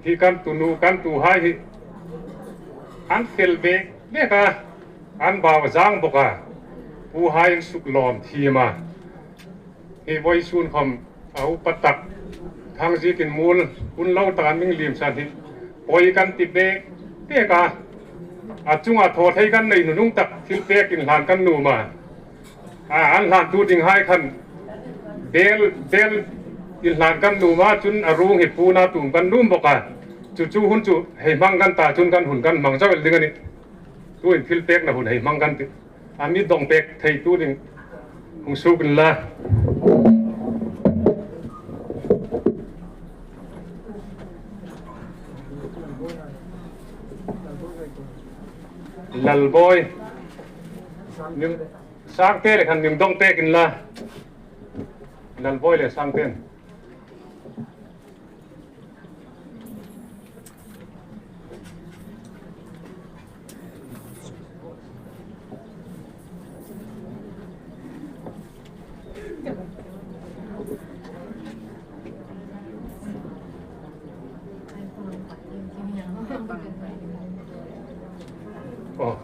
Hi kan tunu kan tu hai hi. An fel bek bek a, an bau a zang bok a, pu hai in suk lawm thim a. Hi voi sun khom a upat tak thang zikin mul hun lo tak an ming lim san hi. Poi kan ti bek bek a, a cunga thaw thei kan nei nunung tak thil pek in hlan kan num a. A, an hlan tu ding hai khan bel, bel in hlan kan num a, cun a rung hi puna tum kan num bok a. Cucu hun cu hei hmang kan ta cun kan hun kan hmang zo el ding a ni. Tu in thil pekna hun hei hmang kan ti. A mi dong pek thei tu ding hung suk in la. Lalbawi. Ning, Sangte le khan ning dong pek in la. Lalbawi le Sangten. Oh, oh.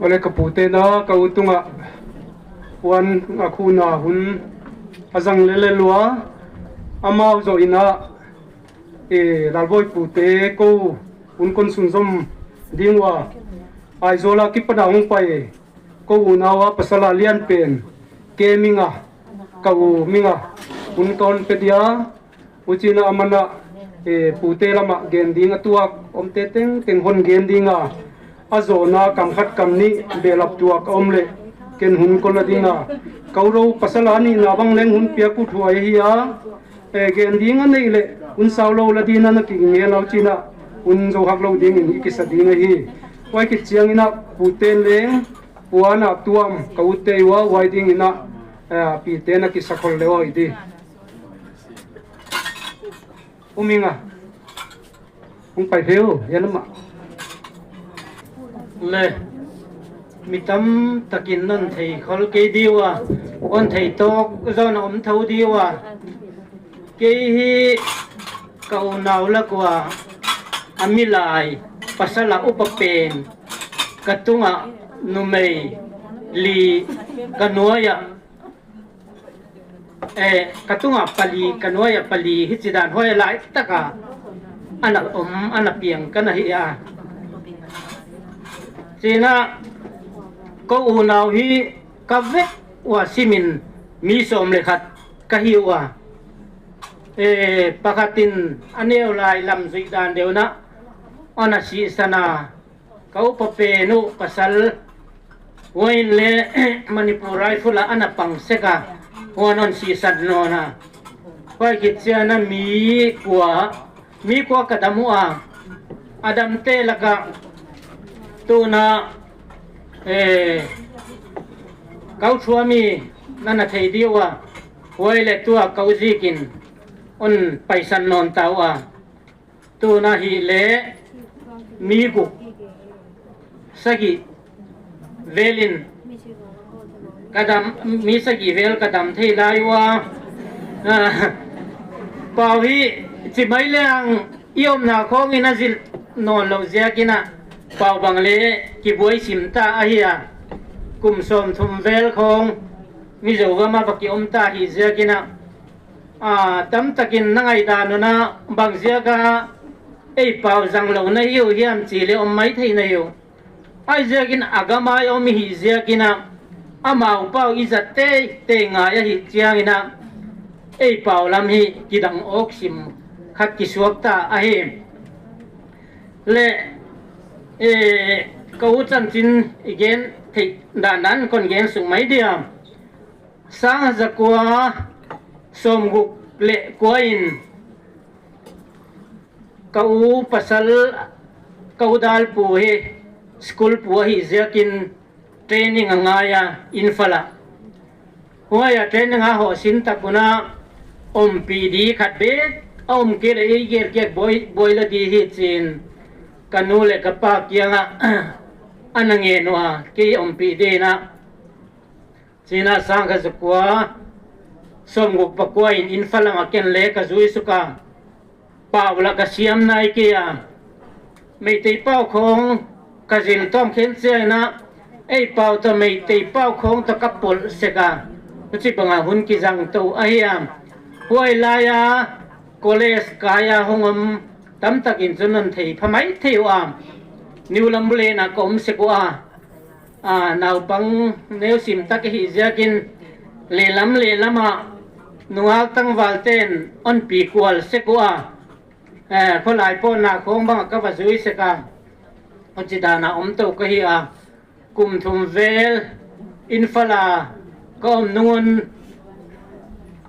Ole ka pute na ka u tungah puan a khuna hun a zang lele lua amau zawh inah, e, Lalbawi pute ko hun kon sunzom ding uh a, Aizawl a kipana hong pai ko unau a pasal a lian pen ke minga ka u minga hun ka hon pe dia. Ucina a mana, e, pute lama gen ding a tuak omte tengteng hon gen dinga, a zawna kam khat kam nih behlap tuak a om leh ken hun kona dinga, ka u ro pasal a nihna bang leng hun piak uh thuai ahi a, e, gen ding a neih leh hun sau lo la dina na kingel a ucina hun zo hak lo dingin i kisa ding ahi. Huai khit ciangina puten leng puana tuam ka utte uh a, huai dingina, e, pite na kisa khol le awi di. Uminga hong pai pheu, yan amah. Le mi tam takin non thei khol kei diu a, on thei tawk zawn a om tho diu a. Kei hi ka unau lak uh a, a milai pasal a upa pen ka tungah numei li ka nuai ah, eh, ka tungah pali, ka nuai ah pali hi ci dan huai a lai taka a na om, a na piang ka na hi a. Cina ko unau hi ka vek uh a simin mi sawm le khat ka hi uh a. Eh, pakhatin a neu lai lam zuih dan deuh na a na sihsan a, ka upa pen uh pasal huai in le Manipur Rifle ah a na pang sek a, huan hon sihsan nawn a. Huai khit ciana mi kua, mi kua ka dam uh a, a damte lakah tuna, eh, kau thuami na na thei diu a, huai le tua kau zikin hon paisan nawn ta uh a. Tuna hi le mi guk sagih velin ka dam, mi sagih vel ka dam thei lai uh a. Ah, pau hi ci mai leng i omna khawngin a zilh nawn loh ziakin ah pau bang le kibuai sim ta ahi a. Kum sawmthum vel khawng Mizo gam ah va ki om ta hi ziakin ah, a, tamtakin na ngaihdan un ah bang ziaka ei pau zang lo na hi uh hiam ci le om mai thei na hi uh. Ai ziakin a gam ah i om i hih ziakin ah amau pau i zat teitei ngai ahih ciangin ah ei pau lam hi kidang awk sim khat kisuak ta ahi. Le, e, ka u chanchin i gen theih dandan kon gen suk mai dia. Sang zakua Sawmguk le kua in ka u pasal, ka u dalpu hi, school pu ahi ziakin training a ngai a, Imphal ah. Huai a training a hawh sin tak un ah ompih di khat bek a om kei leh ei gelkiak buai, buai lo di hi ci-in ka nu le ka pa kiangah a na ngen uh a, kei ompih di in ah. Ci-in ah sangkhat zakua sawmguk pakua in Imphal lamah ken le ka zui suk a, pau lah ka siam nai kei a, Meitei pau khawng ka zil tawm khen ciangin ah, ei pau tawh Meitei pau khawng tawh ka polh sek a, huci bangah hun kizang to ahi a. Huai lai-a college kai-a hong om tamtakin cun non thei pha mai thei uh a, New Lambulane ah ka om sek uh a, a, naupang neusim tak ahi ziakin lehlam lehlamah nungak tangvalte in onpi kual sek uh a, eh, khualai pawlna khawng bangah ka va zui sek a, huci dana om to ka hi a, kum thum vel Imphal ah ka om nung un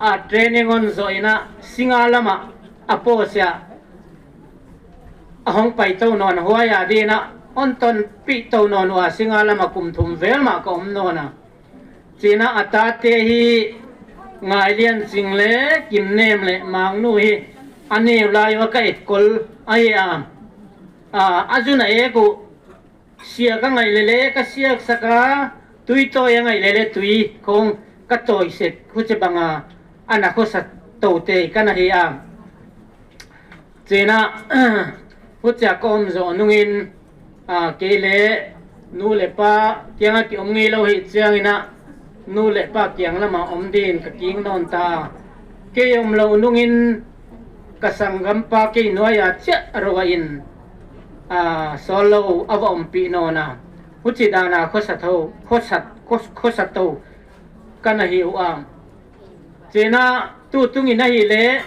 a training on zawh in ah Singngat lamah a post ah a hong pai to nawn a, huai a di in ah on tonpih to nawn uh a, Singngat lamah kum thum vel mah ka om nawn a. Ci-in ah a tate hi Ngai Lian Cing le Kim Nem le Mang Nu hi a neu lai uh a ka etkol ahi a, a, a zun a ek uh, siak a ngaih lele ka siaksak a, tui tawi a ngaih lele tui khawng ka tawisek, huci banga a na khuasa tote ka na hi a. Ci-in ah hucia ka om zawh nungin, a, kei le nu le pa kiangah kiom ngei lo hi ciangin ah nu le pa kiang lamah om din ka king nawn ta a. Kei om lo nungin ka sanggampa kei nuai-a ciah a ro ah in, a, sawl lo a va ompih nawn a, huci dana khuasa tho, khuasa, khuas-, khuasa to ka na hi uh a. Ci-in ah tu tungin ahih leh,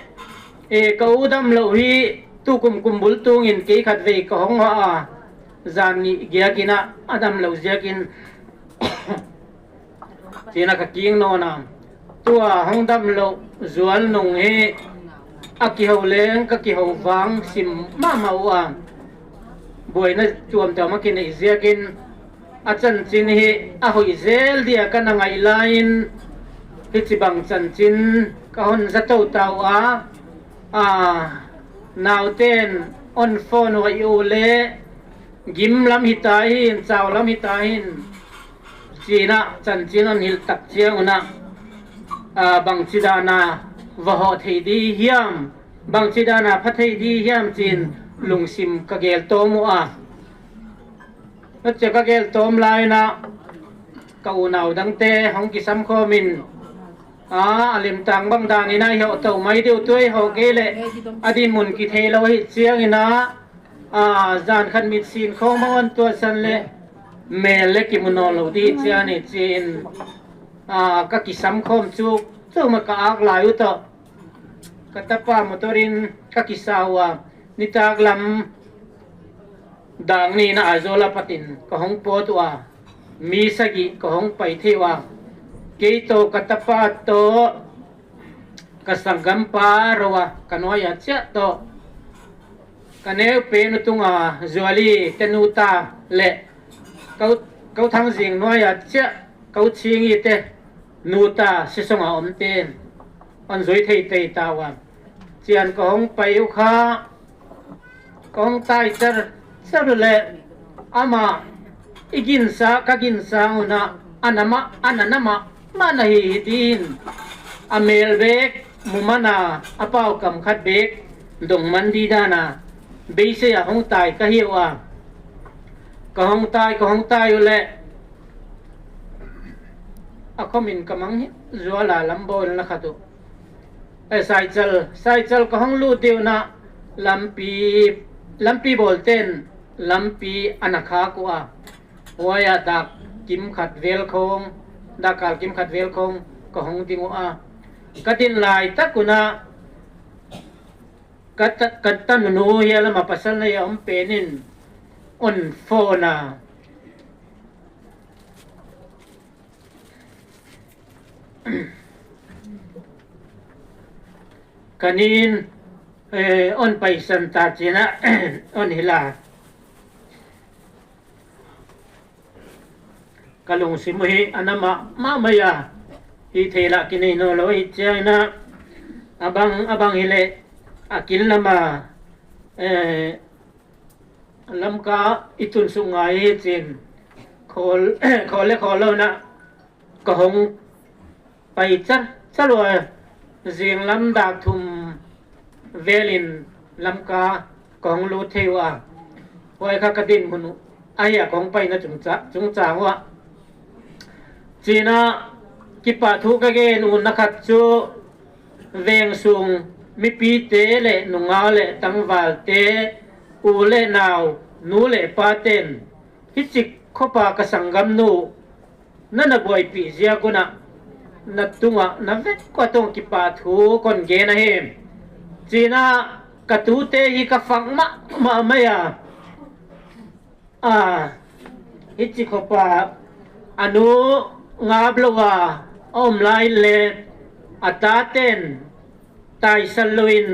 e, ka u dam loh hi, tu kum kum bul tungin kei khatvei ka hong hawh a, zan nih giakin ah a dam loh ziakin, ci-in ah ka king nawn a. Tua hong dam loh zual nung hi a kiho leng ka kiho vang sim mahmah uh a, buaina tuamtuam a kineih ziakin a chanchin hi a hoih zel dia ka na ngaih lai-in, hici bang chanchin ka hon za to ta uh a, a, nauten on phone uh a i uh leh gim lam hi ta hin, cau lam hi ta hin, ci-in ah chanchin on hilh tak ciangun ah, a, bangci dana va hawh thei di hiam, bangci dana pha thei di hiam ci-in lungsim ka gel tawm uh a. Hucia ka gel tawm lai-in ah ka unau dangte hong kisam khawmin, a, a limtang bang danin ah i hawh to mai deuh, tua i hawh kei leh a dinmun kithei lo ahi ciangin ah, a, zan khat mitsin khawng bang on tuahsan leh mel le kimu nawn lo di hi cian hi ci-in, a, ka kisam khawm cuk cuk mah ka ak lai uh tawh ka tapa motor in ka kisa uh a, nitak lam dang nih in ah Aizawl apatin ka hong pawt uh a, mi sagih ka hong pai thei uh a, kei tawh ka tapa tawh ka sanggampa ro a, ka nuai-a ciah tawh ka neu pen uh tunga Zuali te nuta le ka u, ka u Thang Zing nuai-a ciah ka u Ching i te nuta sisonga omte in an zui thei tei ta uh a, cian ka hong pai uh kha, ka hong tai cer cer uh leh amah i ginsa, ka ginsang un ah a na mah, a na na mah mah na hi hi, tiin a mel bek mu man a, a pau kam khat bek dong man di dana beisei ah hong tai ka hi uh a, ka hong tai, ka hong tai uh leh a khomin ka mang hi zual a, lambawl na khat uh. Eh, cycle, cycle ka hong lut deuh un ah lampi, lampi bawlte in lampi a na khak uh a, huai-ah dak kim khat vel khawng, dakkal kim khat vel khawng ka hong ding uh a, ka din laitak un ah ka ta, ka tanu hi a, lamah pasal nei a om pen in on phone a, Panin, eh, on paisan ta cina, on hila. Ka lungsim uh hi a na mah, mah mai a, hi thei lah kinei nawn lo hi ciangina, a bang, a bang hileh, a kin lama, eh, Lamka i tun suk ngai hi cin, khawl, khawl le khawl lo na, ka hong pai car car ua, zinglam dak thum velin Lamka ka hong lut thei uh a, huai kha ka dinhmun uh ahi a, ka hong paina cungca-, cungcang uh a. Cina kipahthu ka gen uh na khat cu veng sung mipite le nungau le tangvalte, u le nau, nu le paten hicik khuapa ka sanggamnu na na buaipih ziak unah na tungah na vek kua tungah kipahthu kon gen ahi. Cina ka tute hi ka fak mahmah mai a, a, hicik khuapa a nu ngap lo a a om lai le a taten taisan loin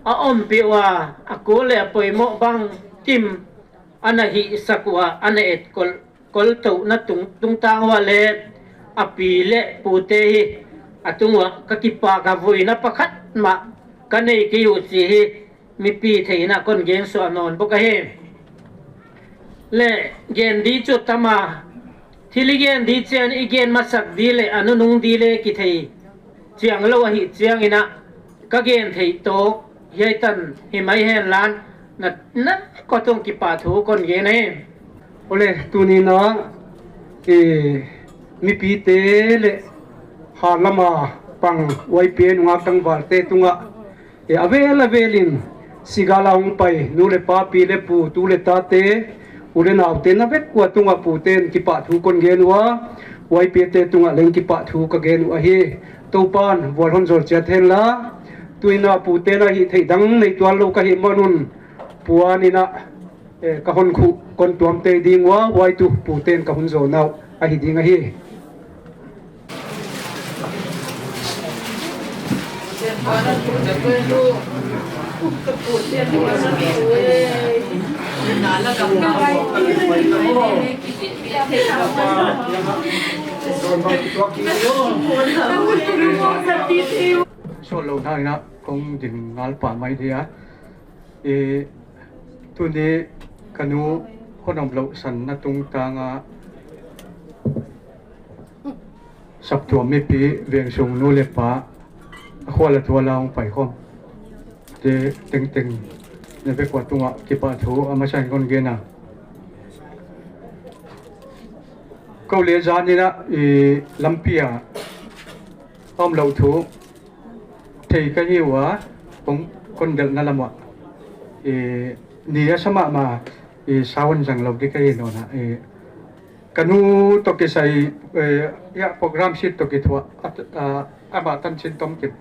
a ompih uh a, a kul le a poimawh bang kim a na hihsak uh a, a na etkolh koltohna tung, tungtang uh a le a pi le pute hi a tungah ka kipak a vuina pakhat mah ka nei kei uh ci hi. Mipi theihna kon gen suah nawn bawk ahi. Le gen di cu tam a, thil i gen di cian i gen masak di le a nunung di le kithei ciang lo ahi cianginah ka gen theih tawk hiaitan hi mai hen lan na, na kua tungah kipahthu kon gen ahi. Ole, tuninah i mipite le ha lama pang Y P A nungak tangvalte tungah i a vel a velin sigala hong pai nu le pa, pi le pu, tu le tate, u le naute na vek kua tungah puten kipahthu kon gen uh a, Y P A te tungah leng kipahthu ka gen uh ahi. Topan vual hon zol ciat henla, tuinah puten a hih theih dang nei tuan lo ka hih manun puaninah eh, ka hon khuh kon tuamte ding uh a, huaitu puten ka hun zawhna uh ahi ding ahi. Sawt lo hna inah kong ding ngal pah mai dia. I, tuni ka nu hon om loh sanna tungtangah saptuam mipi, vengsung nu le pa, a khua le tual a hong paikhawm te tengteng na vek kua tungah kipahthu a masa in kon gen a. Ko le zaninah i lampi ah a om loh thu thei ka hi uh a, kong kon delhna lamah i ni a sa mahmah i sau an zang lo dih ka hi nawn ah i ka nu tawh kisai, eh, ya, program sheet tawh kithuah a, a, amah tanchin tom kip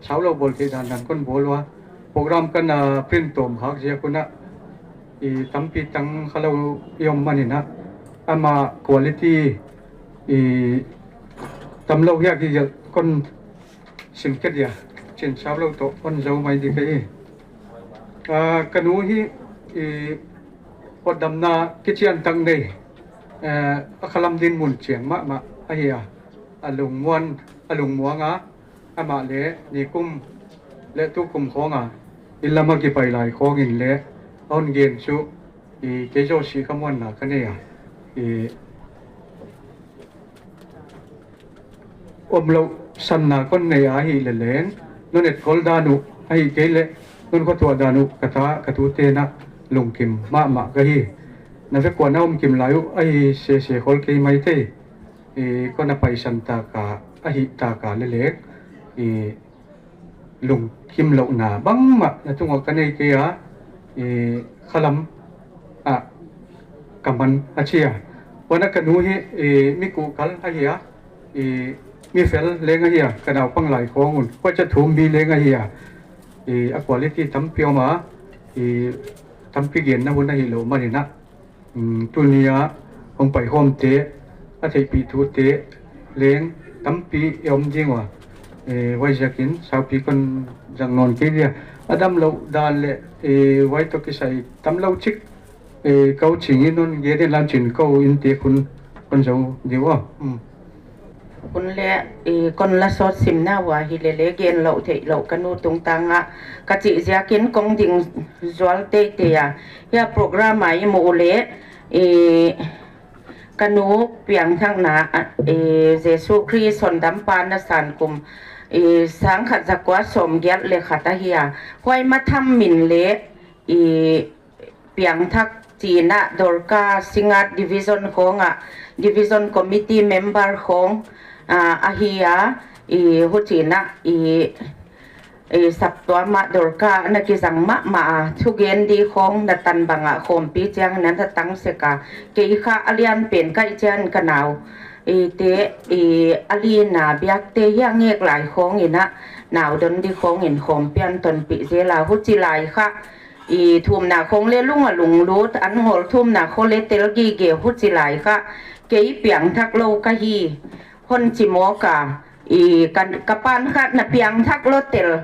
sau lo bawl theih dandan kon bawl uh a, program kan, ah, print tawm khak ziak unah i tampi tang kha lo i om maninah amah quality i tam lo hiak hi kon sim kei dia, cin sau lo tawh on zo mai dih ka hi. Ah, ka nu hi i potdamna kician tak nei, eh, a khalam din mun ciang mahmah ahi a, a lungmuan, a lungmuang a, amah le nikum le tukum khawng a inn lam a kipai lai khawngin le a hon gen cu i kei zawh sih kha muanna ka nei a, i om loh sanna kon nei a ahih le leng, non etkol dan uh ahih kei le non khuatuah dan uh ka ta ka tu tenah lungkim mahmah ka hi. Na vek kua na om kim lai uh ahi sese khol kei mai thei. I kon a paisan taka ahih taka le leng i lungkim lohna bangmah na tungah ka nei kei a, i khalam ah ka man a ci a. Huan a ka nu hi i mi kuhkal ahi a, i mi fel leng ahi a, ka naupang lai khawng un huacia thum mi leng ahi a, i a quality tampi om a, i tampi genna hun ahi lo maninah, um, tuni a hong paikhawmte a theihpih thute leng tampi i om ding uh a, Eh, huaiziakin saupi kon zang nawn kei dia. A dam loh dan le, eh, huai tawh kisai tam lo cik, eh, ko cingin non gen in lam cin ko in te khun kon zo diu aw. Hmm. Hun le, eh, kon la sawt simna ua hi le le gen loh theih loh ka nu tungtangah ka cih ziakin kong ding zual teitei a. Hia program a i muh uh le, eh, ka nu piangthakna, eh, Jesu Khrist hondampa na san kum, eh, sangkhat zakua sawmgiat le khat ahi a. Huai matham min le, eh, piangthak cinah Dorka Singat Division khawngah Division Committee member khawng, ah, ahi a, i hucinah i, i saptuamah Dorka na kizang mahmah a, thugen di khawng na tan bangah khawmpi ciangin na tang sek a, kei kha a lian pen kaih ciangin ka nau i te, i a lina biakte hi a ngek lai khawngin ah nau don di khawngin khawmpi an tonpih zel a, huci lai kha i thumna khawng le lung a lunglut, an ngawl thumna khaw le tel gige huci lai kha kei piangthak lo ka hi. Hon ci mawk a, i ka, ka pan kha na piangthak lo tel,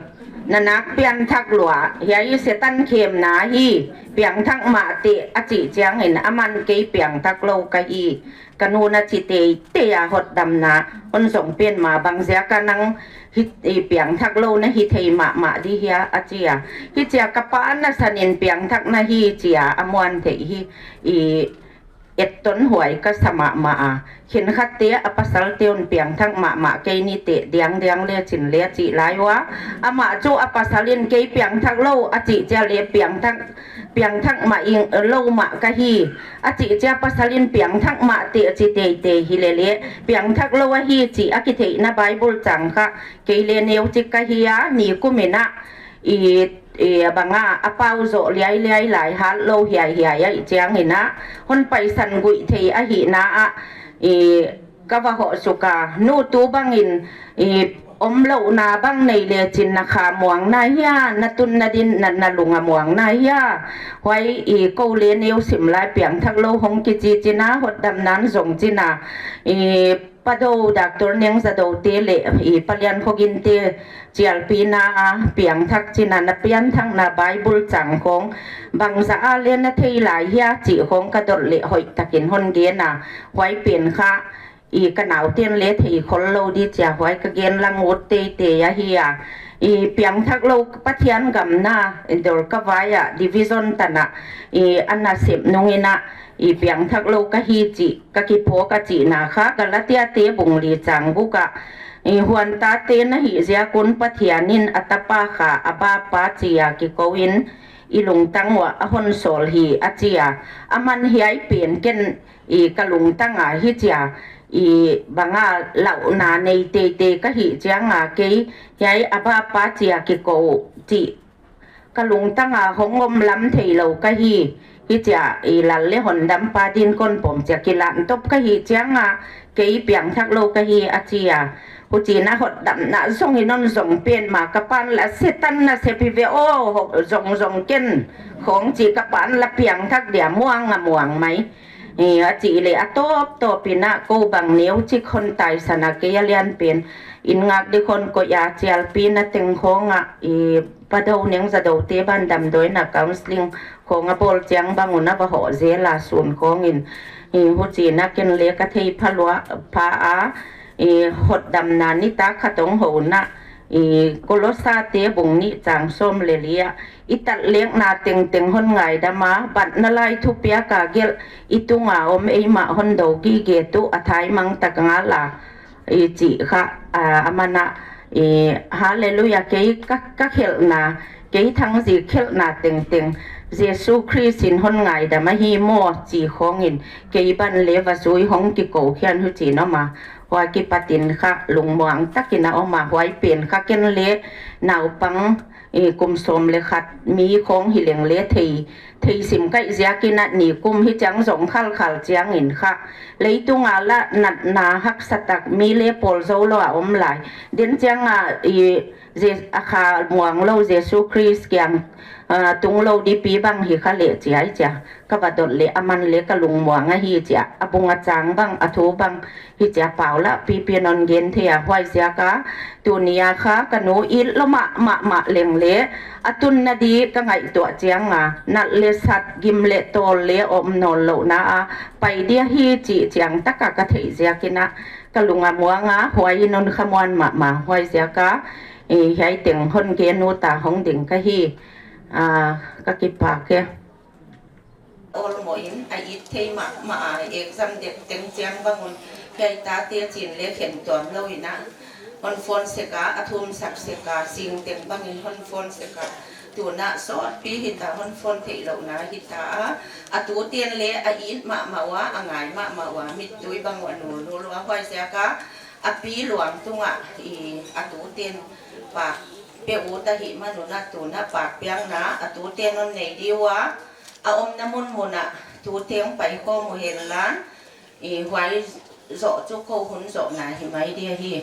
na nak piangthak lua, hiai i Setan khemna hi, piangthak mah teh a cih ciangin aman kei piangthak lo ka hi. Ka nu na ci teitei a hotdamna hon zong pen mah bang ziak a nang hi, i piangthak lo na hi thei mahmah di hia a ci a. Hi cia ka pa na sanin piangthak na hi cia a muan theih hi, i etton huai ka sa mahmah a. Khenkhatte a pasalte un piangthak mahmah kei ni teh diangdiang le cin le a cih lai ua. Amah cu a pasal in kei piangthak lo a cih cia le piangthak, piangthak mah ing lo mah ka hi. A cih cia pasal in piangthak mah teh a ci teitei hi le le, piangthak lo ahi cih a kitheihna Bible cang kha kei le neu cik ka hi a, ni kum in ah i, i bangah a pau zawh liailiai lai hat lo hiaihiai aih ciangin ah hon paisan guih thei ahihna ah i ka va hawh suk a, nu tu bangin i om lohna bang nei le cin na kha muang na hia, na tun na din na, na lung a muang na hia. Huai i ko le neu sim lai piangthak lo hong kici cin a, hotdam nan zong cin a, i Pa Do, Doctor Neng Za Do te le i Pa Lian Khogin te cialpina a piangthak cin a, na pianthakna Bible cang khawng bangzah a le na thei lai hia cih khawng ka dot le hoih takin hon gen a, huai pen kha i ka naute'n le thei khol lo di cia huai ka gen lang ut teitei ahi a. I piangthak lo Pathian gamna, i Dorka vai ah, division tan ah, i a nasep nungin ah, i piangthak lo ka hi cih ka kiphawk a cihna kha Galatia te bung li cang guk ah, i huantate na hih ziak un Pathian in a tapa kha Abba Pa ci a kiko in i lungtang uah a hon sawl hi a ci a. Aman hiai pen ken i ka lungtang a hi cia, i banga lauhna nei teitei ka hih ciang a kei hiai Abba Pa ci a kiko cih ka lungtang a hong om lam thei lo ka hi. Hi cia i lal le hondampa din kon pom cia kilan top ka hih ciang a kei piangthak lo ka hi a ci a. Huci na hotdamna zong i non zong pen mah ka pan la Setan na sep hi ve aw, zong zong ken khawng ci ka pan la piangthak dia muang a muang mai. I a cih le a tawptawp in ah ko bang neu cik hon taisan a kei a lian pen inn ngak dik hon koih a cialpi na teng khawng ah i Pa Do Neng Za Do te ban damdawina counseling khawng a bawl ciang bang un a va hawh zel a sun khawngin, i huci na ken le ka thei pha lua pha a, i hotdamna nitak khat hong hona, i Kolosa te bung nih cang sawm le li ah i tatlekna tengteng hon ngaidam a, batna lai thupiak a gelh i tunga om eimah hon do gige tu a thaimang tak ngal a, i cih kha, a, a man ah, i, Halleluia, kei ka, ka khelhna, kei thangzi khelhna tengteng Jesu Khrist in hon ngaidam ahi maw ci khawngin kei ban le va zui hong kiko khian huci in om a, huai kipatin kha lungmuang takin a om a, huai pen kha ken le naupang, i, kum sawm le khat mi khawng hi leng le thei, thei sim kaih ziakin ah ni kum hi ciang zong khalkhal ciangin kha leitung a la natna haksa tak mi le pawl zo lo a om lai. Den ciang a, i, Je-, a kha muang lo Jesu Khrist kiang, tung lo dingpi bang hi kha leh ci-a hi ci-a ka va dot leh a man leh ka lungmuang ahi ci-a a bung a cang bang a thu bang hi ci-a pau lah pipi non gen thei a, huaiziak a tuni a kha ka nu it lo mahmah leng leh a tunna ding ka ngaihtuah ciang a nat leh sat, gim leh tawl leh om nawn lohna a pai ding ahi cih ciang tak a ka theih ziak in a ka lung a muang a, huai in hong khamuan mahmah, huaiziak a hiai teng hon gen ut a hong ding ka hi. Ka kipak e. Awlmawh in a it thei mahmah a, exam det teng ciang bang un hiai tate cin leh khen tuam lo in a hon phone sek a, a thum sak sek a, sing teng bang in hon phone sek a, tu in a sawtpi hi ta, hon phone theih lohna hi ta a, a tuten leh a it mahmah ua, a ngai mahmah ua, mittui bang ua nulnul ua, huaiziak a a pi Luang tung a a tuten pak pia ut ahih man un a tu in a pak piakna a tuten hon nei ding ua, a omna munmun ah tu teng pai khawm uh hen la, huai zawh cu ko hun zawhna hi mai ding ahi.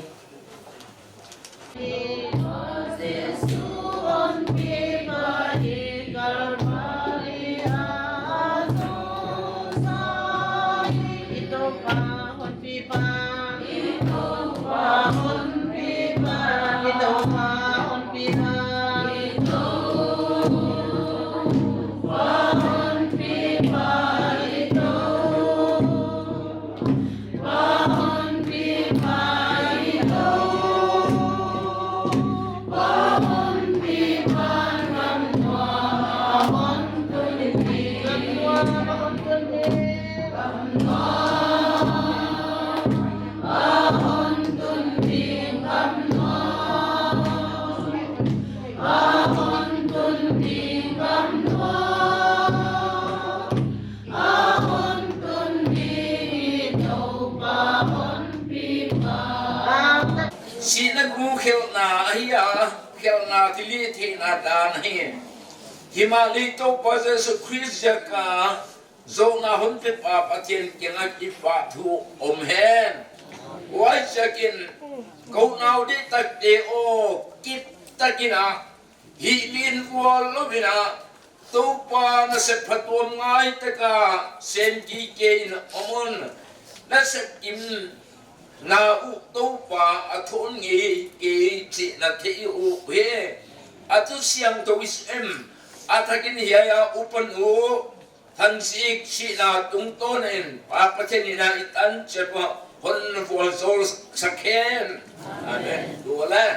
Sihna gu khelhna ahi a, khelhna kili theihna dan ahi. Himah lei Topa Jesu Khrist ziak a zawhna hon pepa Pathian kiangah kipahthu om hen. Huaiziakin ko nau dihtakte aw, kiptakin a hih lin vual lo in a Topa nasep phatuam ngai tak a sem kei in om un. Nasep kim na uh Topa a thawn ngei kei cih na thei uh hi. A thu siangtho i sem a thakin hiai a upan uh Thanzik sihna tungtawn in Pa Pathian in a i tan ciat uh hon vualzawl sak hen. Amen. Tua le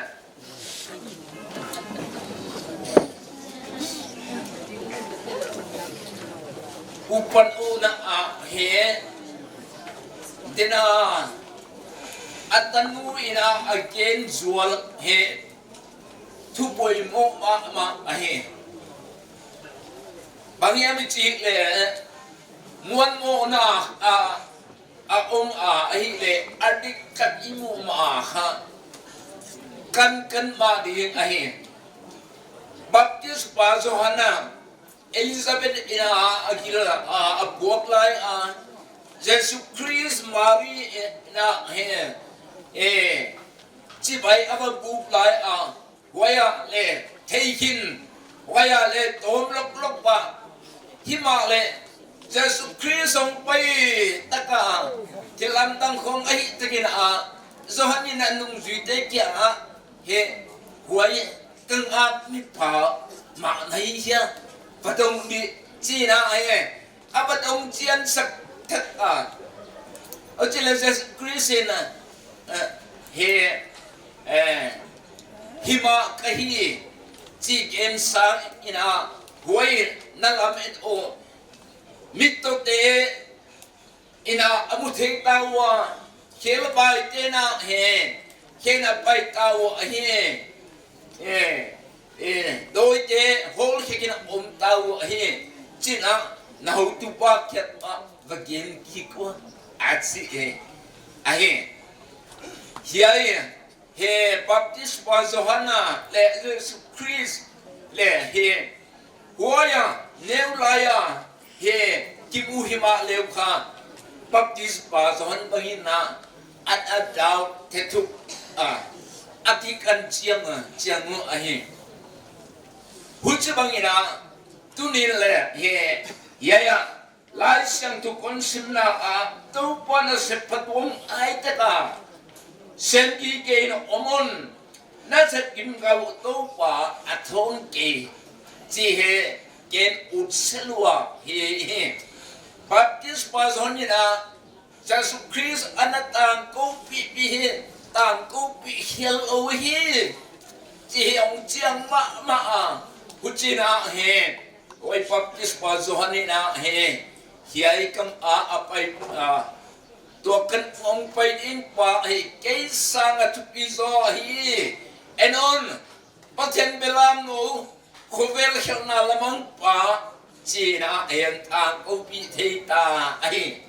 upan uh na ah he tena a tanu in a a gen zual he thu poimawh mahmah ahi. Bang hiam i cih leh muanmawhna a a om a ahih leh a dik khat i muh mah a kha kankan mah ding ahi. Baptist pa Johan a Elizabeth in a a gil a a puak lai a Jesu Khrist Mari in a he e cibai a va buk lai a huai ah leh thei khin, huai ah leh tawm loklok pah. Himah leh Jesu Khrist hong pai tak a thil lamdang khawng ahih takin a Johan in a nungzuite kiangah he huai ka ngak mipa mah na hi hia? Va dong dih ci in a he a va dong ciansak thak a, a ci leh Jesu Khrist in a he himah ka hi ci gen sa in a huai na lam et aw. Mittawte in a a mu thei ta uh a, khelbaite in a he khen a pai ta uh ahi. Dawite hawlkhiak in a om ta uh ahi. Ci in a na hotupa kiangah va gen kik uh a ci hi. Ahi hiai he Baptist pa Johan a leh Jesu Khrist leh he huai a neu lai a he kimu himah leh uh kha Baptist pa Johan bangin a a dau thethup a a kikan ciang a ciang uh ahi. Huci bangin a Tunin le hi, hiai ah Lai Siangtho kon simna ah Topa nasep phattuam ngai taka sem kei in om un. Nasep gimgau Topa a thawn kei ci hi. Ken ut se lua hi hi. Baptist pa John in ah Jesu Khrist a na tangkopih pi hi, tangkopih khial lo hi ci hi. Hong ciang mahmah a, hucin ah hi, huai Baptist pa Johan in ah hi, hiai kam a a pai a, tua kan hong pai ding pa hi, kei sang a thupi zaw hi. En un, Pathian belam no, khovel khelhna lamang pa ci-in ah hi, tangkopih thei ta ahi.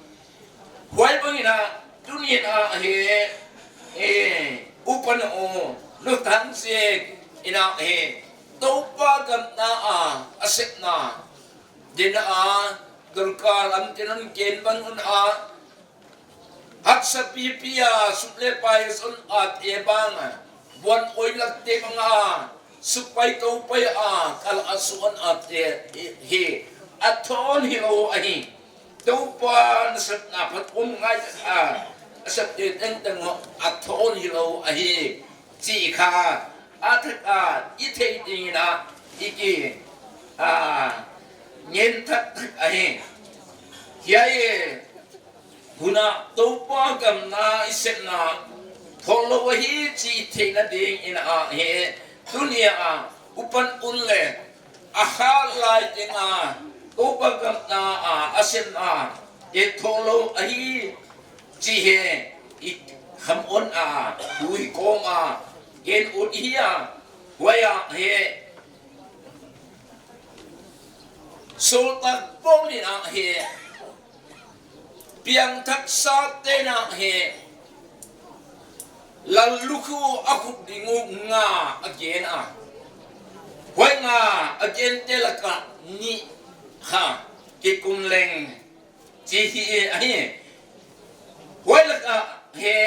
Huai bangin ah tunin ah hi, eh, upa nu, nu Thang Sik in ah hi, Topa gamna a a sepna din a, Dorka lam tin un ken bang un ah, haksa pipi a sum le pai zon a te bang a, buan oi lak te bang a, suk pai to pai a, kal a suan a te hi, hi. A thawn hi lo ahi. Topa nasepna phattuam ngai a, a sep te tengteng a thawn hi lo ahi. Ci kha a thak a i theih dingin ah i ki, a, ngen thak ahi. Hiai hun ah Topa gamna i sepna thawn lo ahi ci i theihna dingin ah hi, tuni ah upan un le a khat lai teng a Topa gamna a a sepna te thawn lo ahi ci hi. I kham on a, hui kawm a, gen ut hi a, huai ah hi, Sawltak Paul in ah hi, piangthaksa te in ah hi, lallukhu a khuk ding uh nga a gen a, huai nga a gen te lak ah nih kha kikum leng ci hi ahi. Huai lak ah hi,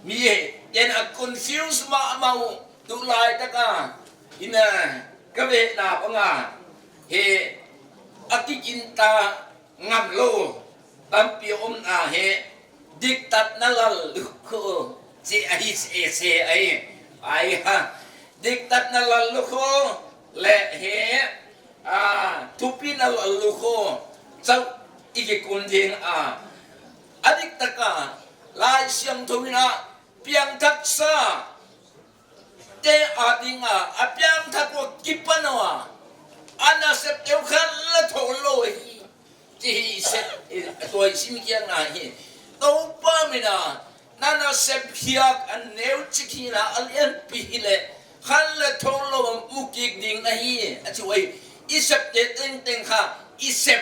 mi hi, en a confuse mahmah uh, tu laitak a, in a, ka vehna bang a hi, a kiginta ngam lo tampi om na hi, diktatna lallukhu ci ahi sese ahi. Ai ha, diktatna lallukhu le hi, a, thupina lallukhu, chauh i kikum ding a, a diktak a, Lai Siangtho in ah piangthaksa te a ding a, a piangthak uh kipan uh a, a nasep te uh khat le thawn lo hi. Ci hi sep, tua i sim khiakna hi. Topa min a, na nasep khiak a neu cik hi na, a lianpi hi leh khat le thawn lo mu kik ding na hi, a ci uh ahi. I sep te tengteng kha i sep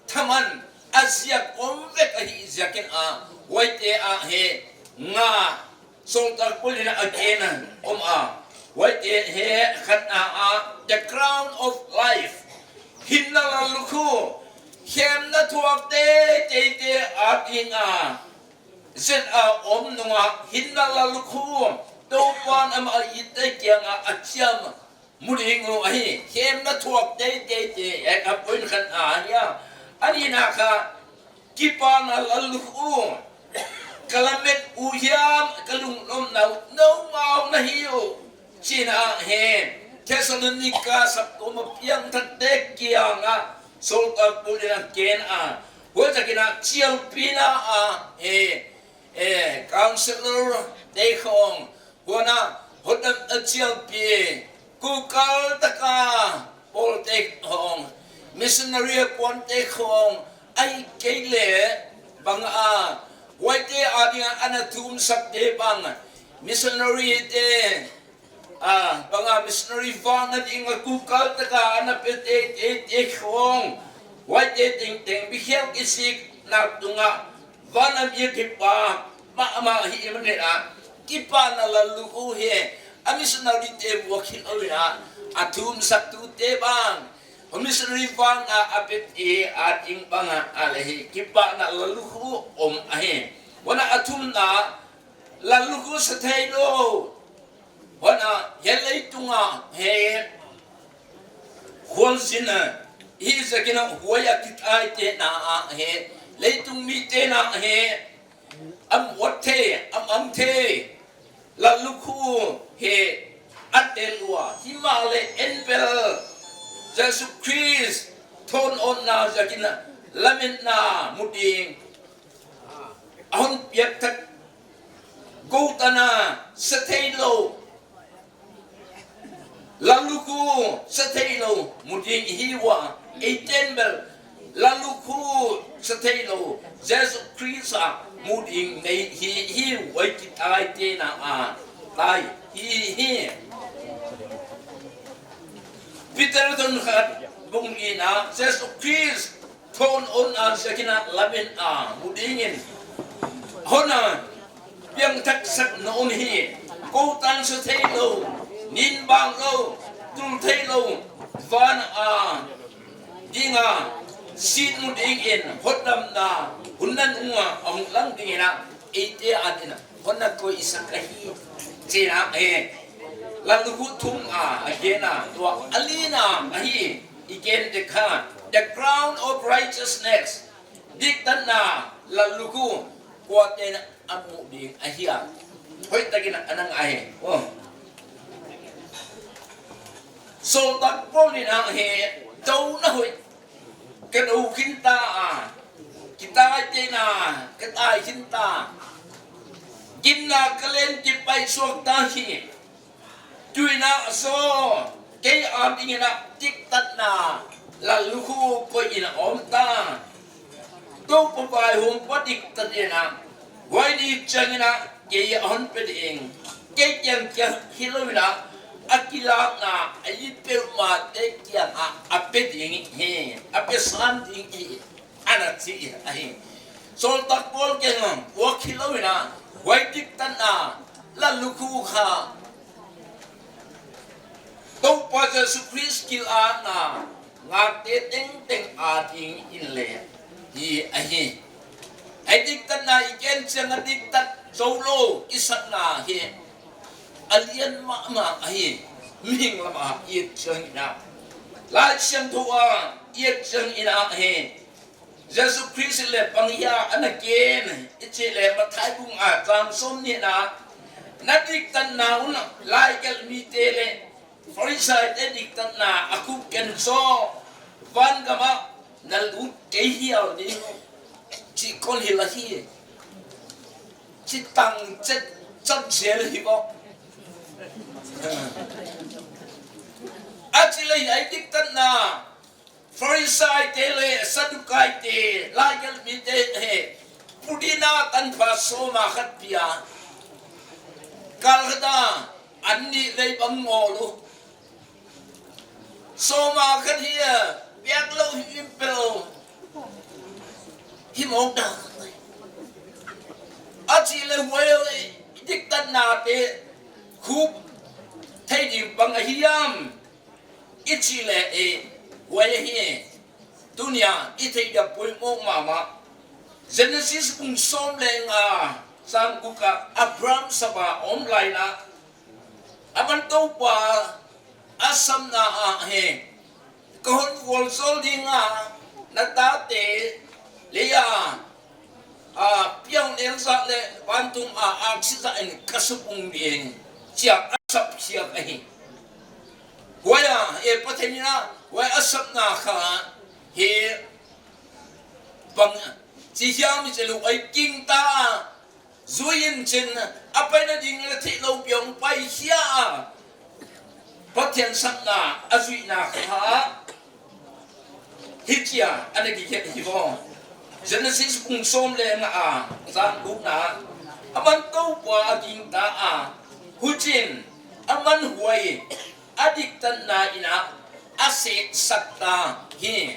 thaman a ziak om vek ahi ziakin a, huaite ah hi nga, Sawltak Paul in a gen a om a, huaite hi khatna ah the crown of life, hinna lallukhu, khemna thuak teitei te a ding a zet a om nung ah hinna lallukhu, Topa'n amah a itte kiangah a ciam mu ding uh ahi. Khemna thuak teitei te, eh, a point khatna ahi a. A nihna kha kipahna lallukhu, ka lamet uh hiam, ka lunglawmna uh nomau na hi uh, ci-in ah hi, Thessalonika saptuam a piangthakte kiangah Sawltak Paul in a gen a, huaitakin ah cialpina ah hi, eh, counselor te khawng, huan ah hoihtak a cialpi, kukal taka pawlte khawng, missionary a puante khawng, ahih kei leh bang a, huaite a ding a na thumsakte bang, missionary te, a, bang a missionary vak nading a kukal taka a na pia teitei te khawng, huaite tengteng mikhial kisikna tungah van a mi a kipak mahmah ahih manin ah, kipahna lallukhu hi. A missionary te vuak hi lo in ah, a thumsaktute bang, a missionary vak a, a piate a ding bang a, a leh hi, kipahna lallukhu om ahi. Huan ah a thumna, lallukhu sa thei lo. Huan ah hiai leitung ah hi, Khualzin a hi zakin a huai a kitaite na ah he, leitung mite na he, a muat thei, a mang thei lallukhu he a tel uh a, himahleh en bel Jesu Khrist thawn awtna zakin a lametna mu ding a hon piakthak, ko tan a sa thei lo, lallukhu sa thei lo mu ding i hi uh a, eite in bel lallukhu sa thei lo Jesu Khrist a mu ding nei hi, hi uh a, kitaite na a tai hi hi. Peter tun khat bung li na, Jesu Khrist thawn awtna zakin a lametna mu dingin hon a piangthaksak na om hi. Ko tan sa thei lo, nin bang lo, tul thei lo van a ding a sit mu dingin hotdamna hun nanung a hong lang dingin a, eite adingin a hon a koihsak ahi, ci-in a, eh, lallukhu thum a a gen a, tua a lina ahi, i gen dek kha, the crown of righteousness, diktatna lallukhu kuate in a mu ding ahi a, hoihtakin a na ngai hi. Oh. Sawltak Paul in a hi, do na hoih ka do khinta a, kitaite na ka tai khinta, ginna ka len kipaisuak ta hi. Tuina a saw kei adingin a diktatna lallukhu koihin a om ta. Topa vaihawmpa diktat in a, huai ni ciangin a kei a hon pia ding, kei kiang kiang hi lo in a, a kilakna a it peuhmahte kiang a a pia ding hi, a pia san ding hi, a na ci ahi. Sawltak Paul kiang a puak hi lo in a, huai diktatna lallukhu kha Topa Jesu Khrist kilakna ngakte tengteng adingin le hi ahi. Hih diktatna i gen ciang a diktat zo lo i sakna hi a lian mahmah ahi. Mihing lamah i et ciangin a, Lai Siangtho ah i et ciangin a hi. Jesu Khrist in le bang hia a na gen i cih leh, Matthai bung nga, cang sawmnihna, na diktatna un lai gelh mite le Farisaite diktatna a khup ken zaw, vangam ah na lut kei hial ding uh, cih kon hi la hi. Cih tang cet, cam zel hi bawh. A cih leh hih diktatna Farisaite le Saddukaite, lai gelh mite he, pudina tanpha sawma khat pia, kal khat a annih vei bang ngawl uh. Sawma khat hi a, piak lo hi, im pe lo hi mawk dah. A cih leh huai diktatnate khup thei ding bang a hiam i cih leh, eh, huai ahi. Tuni a i theih dia poimawh mahmah. Genesis bung sawm le nga, cang guk ah Abraham sap a om lai in a, aman Topa a sapna ah hi, ka hon vualzawl ding a, na tate lei a, a piau nel zah le vantung a aksi zah in ka sap ung ding, ci a a sapkhiak ahi. Huai a, eh, Pathian in a huai a sapna kha hi bang ci hiam i cih leh, huai kingta a zui in cin, a pai nading le theih lopi hong paikhia a, Pathian sapna a zuihna kha hi ci a a na kikhen hi bawh. Genesis bung sawm le nga a, cang gukna, aman Topa a kingta a, hucin aman huai a diktatna in a a sehsak ta hi.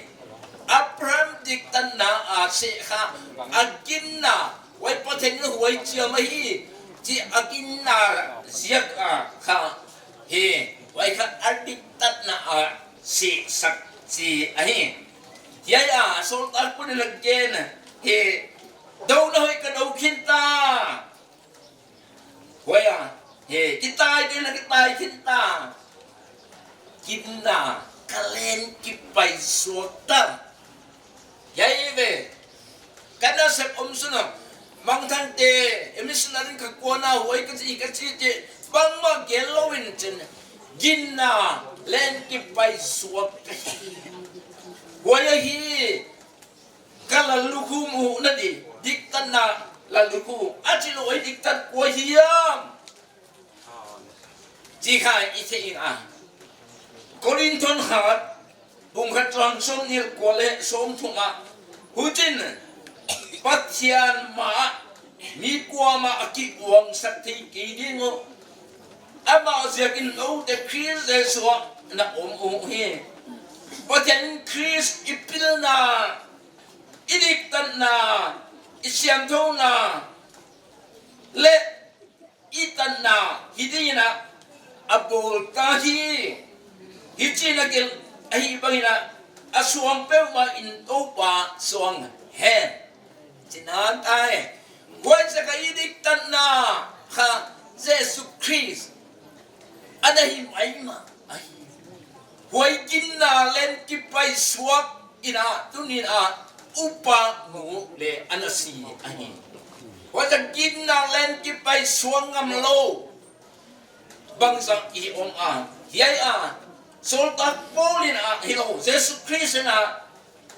Abraham diktatna a seh kha a ginna, huai Pathian in huai ciam ahi ci a ginna ziak a kha hi. Huai kha a diktatna a sehsak ci ahi. Hiai a sawltak Paul in a gen hi, do na hoih ka do khinta. Huai a, he, kitai kei na kitai khinta. Ginna ka len kipai suak ta. Hiai ve, ka nasep om sungah mangthangte, e missionary ka kuan a, huai ka ci, ka ci ci, bangmah gen lo in cin, ginna len kipai suak ka hi. Huai ahi, ka lallukhu muhna di, diktatna lallukhu, a ci lo ei diktat kua hiam? Ci kha i theih in a, Korinth khat, bung khat, chang sawmnih le kua le sawmthum ah, hucin Pathian mah mi kuamah a kiuangsak thei kei ding uh. Amah ziakin note Khrist Jesuh ah na om uh hi. Pathian in Khrist i pilna, i diktatna, i siangthona le i tatna hi dingin ah a bawl ta hi. Hi cih na gelh ahih bangin ah a suang peuhmah in Topa suang hen. Ci nan ta hi. Huaiziak a i diktatna kha Jesuh Khrist a na hi maimah ahi. Huai ginna len kipai suak in ah, tuni in ah upa mu le a na si ahi. Huaiziak ginna len kipai suak ngam lo bangzah i om a, hiai a, sawltak Paul in ah hi lo, Jesuh Khrist in ah,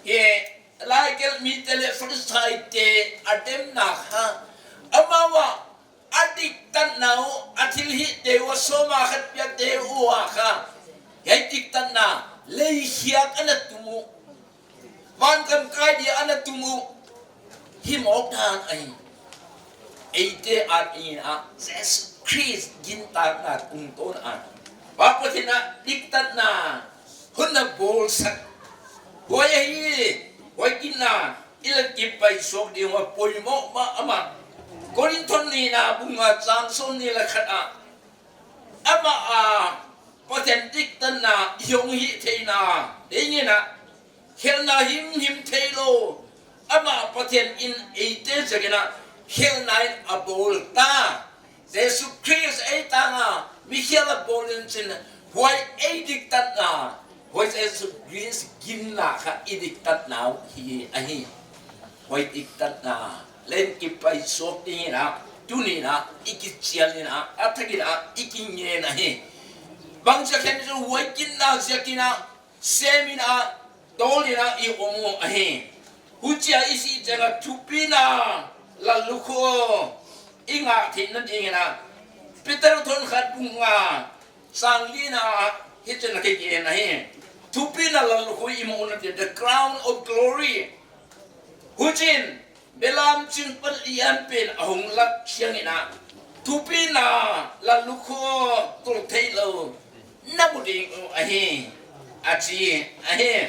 hi laigelh mite le Pharisaite a demna kha, amau ah a diktatna uh, a thilhihte uh, a sawma khat piakte uh ah kha, hiai diktatna leikhiak a na tum uh, vangam kai dia a na tum uh, hi mawk dan ahi. Eite at in ah Jesuh Khrist gintakna tungtawn ah Pa Pathian ah diktatna hun na bawlsak. Huai ahi, huai ginna i len kipai suak ding uh a poimoh mah amah. Korinth nihna bung nga chang sawmnih le khat ah, amah a Pathian diktatna i hong hih theihna dingin ah khelhna himhim thei lo, amah Pathian in eite ziakin ah khelhna in a bawl ta. Jesuh Khrist ei tangah mikhial a bawl in cin, huai ei diktatna, huai Jesuh Khrist ginna kha i diktatna uh hi ahi. Huai diktatna len kipai suak dingin ah tuni in ah i kicial in ah, a thak in ah i kingen ahi. Bangziak hiam cih leh huai ginna ziakin ah sem in ah, tawl in ah i om uh ahi. Huchia i sih ciangah thupina lallukhu i ngah theihna dingin ah Peter thawn khat bung nga chang lina ah hi cin a kigen ahi. Thupina lallukhu i muhna di, the crown of glory. Hucin belam cing pan lianpen a hong lat ciangin ah thupina lallukhu tawh thei lo na mu ding uh ahi, a ci ahi.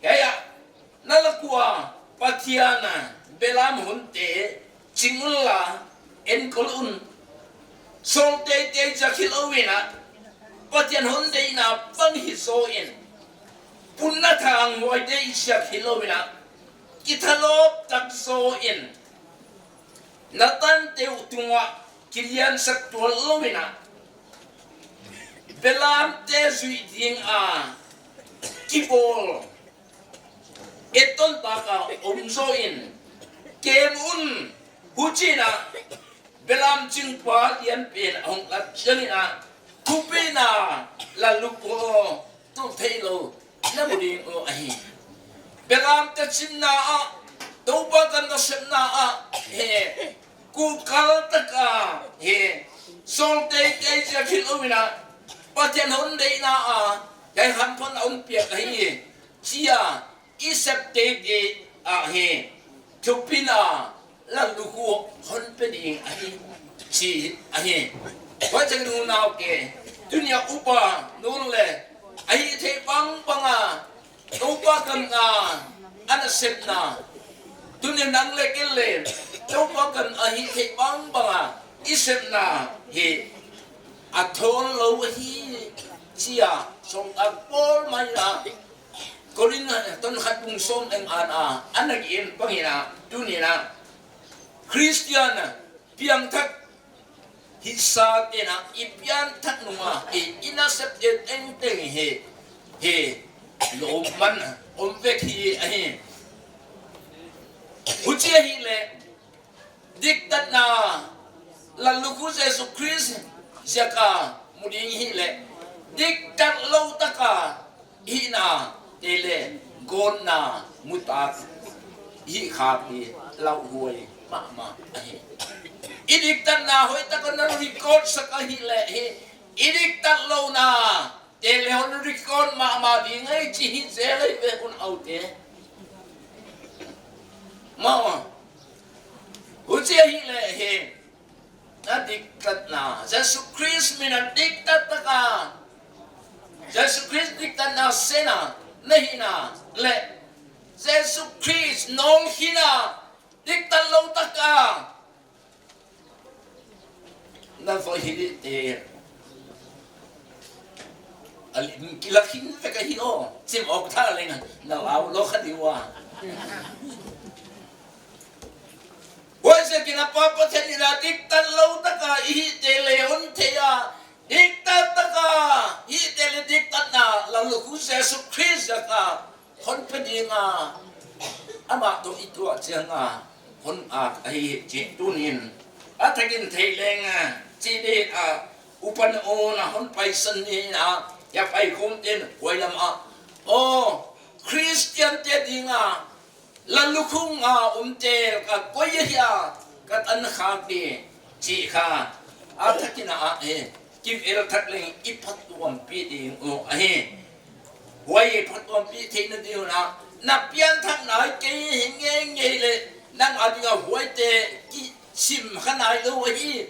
Hiai ah na lak uh a, Pathian a belam honte cing unla enkol un. Sawlteitei ziak hi lo in ah Pathian hon deihna bang hi zaw in, punna thanghuai deih ziak hi lo in ah kithalawp tak zaw in, na tante uh tungah kiliansak tuan lo in ah belamte zuih ding a kibawl etton taka om zaw in kem un. Hucin ah belam cingpa lianpen a hong lat ciangin ah thupina lallukhu tawh thei lo na mu ding uh ahi. Belamte cinna ah, Topa gam nasepna ah, he, kukal taka, he, sawlteitei ziak hi lo in ah Pathian hon deihna ah hiai hamphatna hong piak ahi, ci a i sep teitei ah hi thupina lallukhu hon pe ding ahi, ci ahi. Huaiziakin unaute, tuni a upa nu le, a hih theih bangbang a Topa gam a na sepna, tuni nang le kei le Topa gam a hih theih bangbang a i sepna hi a thawn lo ahi, ci a sawltak Paul mah in ah Korinth thawn khat bung sawm le nga ah a na gen bangin ah tuni in ah Khristian piangthak hihsa ten ah i pianthak nung a i, i nasepte tengteng hi, hi Lo man om vek hi ahi. Huci ahih leh diktatna, lalukhu Jesu Khrist ziaka mu ding hi leh, diktat lo taka hihna te le gawtna mutak hih khak hi lauhuai mahmah ahi. I diktatna hoih taka na record sak ahih leh hi, i diktat lona te le hon record mahmah ding ei ci hi zel ei ve hun aute. Maw, huci ahih leh hi, na diktatna, Jesu Khrist mina diktat taka, Jesu Khrist diktatna sena na hina le Jesu Khrist nawngkhina diktat lo taka na voi hi dih te. A lim kila khin vek ahi aw. Cim awk tha leng na lau lo kha diu a. Huai ziakin a Pa Pathian in a diktat lo taka i hihte le hon thei a, diktat taka hihte le diktatna lalukhu Jesu Khrist ziaka hon pe dinga, amah tawh i tuah cianga hon ak ahi hi cih tunin a thakin thei lenga, ci dih a upan awna hon paisan ni a, ya paikhawm ten huai lamah aw, Khristian te dinga lalukhu nga omte ka koi ahi a, ka tankhak dih cih kha a thakin a ah e. Kivel thak leng i phattuampih ding uh ahi. Huai phattuampih theihna ding uh na, na pianthak nai kei hi ngeingei le nang a dinga huaite kisim kha nai lo ahi.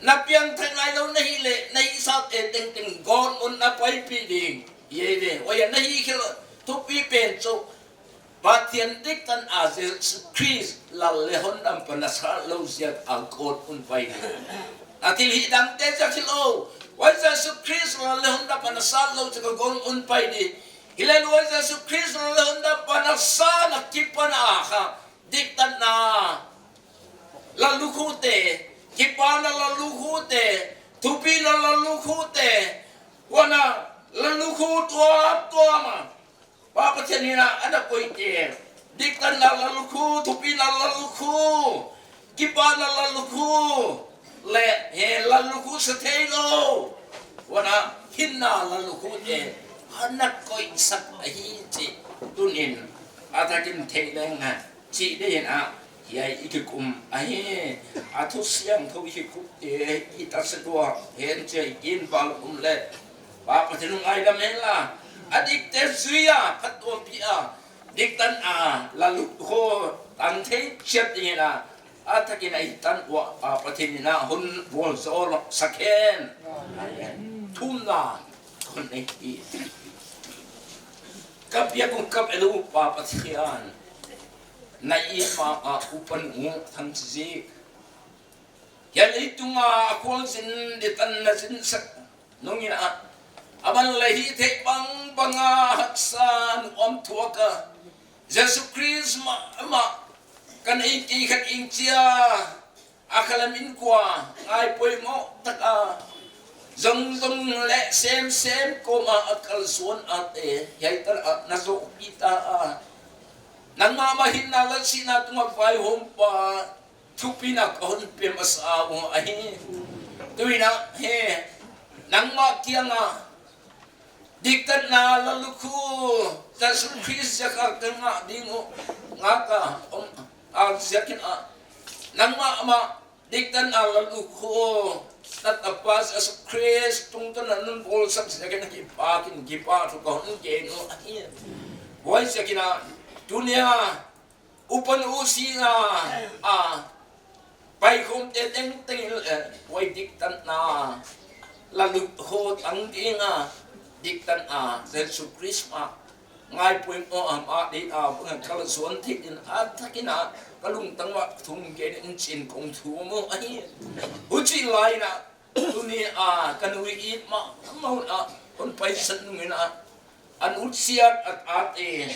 Na pianthak nai lo na hih le na hihsate tengteng gawtmun na paipih ding. Yei ve, huai na hih khel thupi pen cu Pathian diktatna Jesu Khrist lal le hondampa na sat lo ziak a gawtmun pai ding. Na thil hih dangte ziak hi lo. Huai Jesu Khrist lal le hondampa na sat lo ziak a gawtmun pai ding. Hi le huai Jesu Khrist lal le hondampa na sat na kipan a kha diktatna lalukhute, kipana lalukhute, thupina lalukhute, huana lalukhu tuamtuama Pa Pathian in a na koihte, diktatna lalukhu, thupina lalukhu, kipana lalukhu le he lalukhu sa thei lo, huana hinna lalukhute a na koihsak ahi cih tunin a thakin thei lenga cih dih in a hiai i kikum ahi. A thu siangtho i kikupte i tasak ua hen cia i kin val um le Pa Pathian ngaidam hen la, a dikte zui a phattuampih a diktatna lalukhu tang thei ciat ding in a, a thakin a i tan ua Pa Pathian in a hun vualzawl sak hen. Thumna hun ei hi. Ka biak uh ka bel uh Pa Pathian, na i ma a upan uh thang zik. Hiai leitunga a khualzin ditan na zinsak nungin a, a man le hih theih bangbanga haksa nuam thuaka Jesu Khrist mah, mah kan ei kei khat ing cia a khalam in kua ngai poimawh taka zongzong le semsem koma a kalsuan ate hiai tan a na zohpih ta a, nangmah mah hinna le sihna tungah vaihawmpa thupina ka hon pia masa uh ahi. Tuinah he nangmah kiangah diktatna lalukhu Jesu Khrist ziaka ka ngah ding uh ngaka om a ziakin ah nangmah amah diktatna lalukhu na tapa Jesu Khrist tungtawn nan bawlsak ziakin a kipakin kipa thu ka hon gen uh ahi. Huai ziakin ah tunia upan uh sihna a paikhawmte tengteng in huai diktatna lalukhu tang dinga diktatna Jesu Khrist mah ngai poimawh a mah dih a bangin ka la zuan theih in a thakin ah ka lungtang mah thum gen in cin kong thum uh ahi. Hucih lai in ah tuni a ka nui it mah mah un ah hon paisan nungin ah an utsiat a tate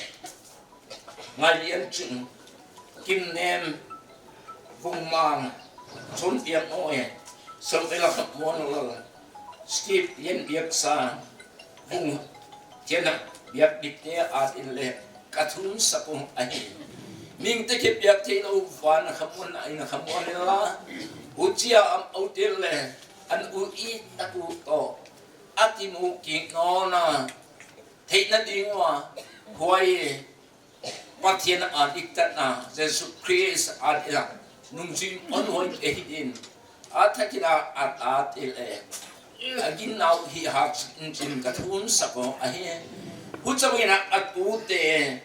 Ngai Lian Cing, Kim Nem, Vung Mang, Chun Piang Awi, Samuel a Khap Muan Lal, Steve Lian Biak Sa, Vung Thian a Biakdikte ading le ka thumsak uh ahi. Mihingte kipiak thei lo van a khamuan a inn a khamuan inla, hucia a om uh teng le an u it tak uh tawh a kimu kik nawn a, theih nading uh a, huai Pathian a diktatna Jesu Khrist a diktatna nungzui honhuai te hi ding a, a thakin a tate le a ginna uh hih hak in cin ka thumsak uh ahi. Hucia bangin a tute,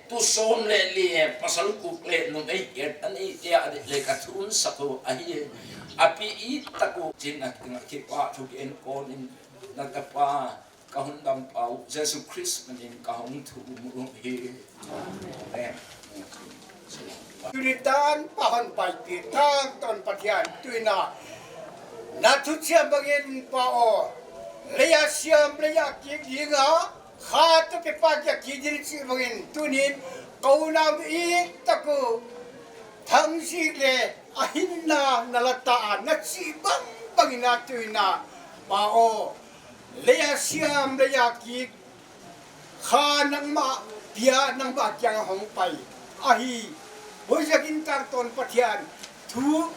tu sawm le li, pasal guk le numei giat a neite ading le ka thumsak uh ahi. A pi it tak uh cin a kipah thu gen kawmin na tapa ka hondampa uh Jesu Khrist min in ka hong thum uh hi. Amen. Tuni tan Pa hong paipih tangtawn Pathian, tu-in ah na thuciam bangin Pa aw, lei-a siam lei-a kik ding a, kha tawh kipak a kik ding cih bangin tuni-in ka unau it tak uh Thang Zik le a hinna na la ta a, na cih bangbangin ah tu-in ah Pa aw, lei-a siam lei-a kik kha nangmah pia, nangmah kiangah hong pai ahi. Huaiziakin tangtawn Pathian, thu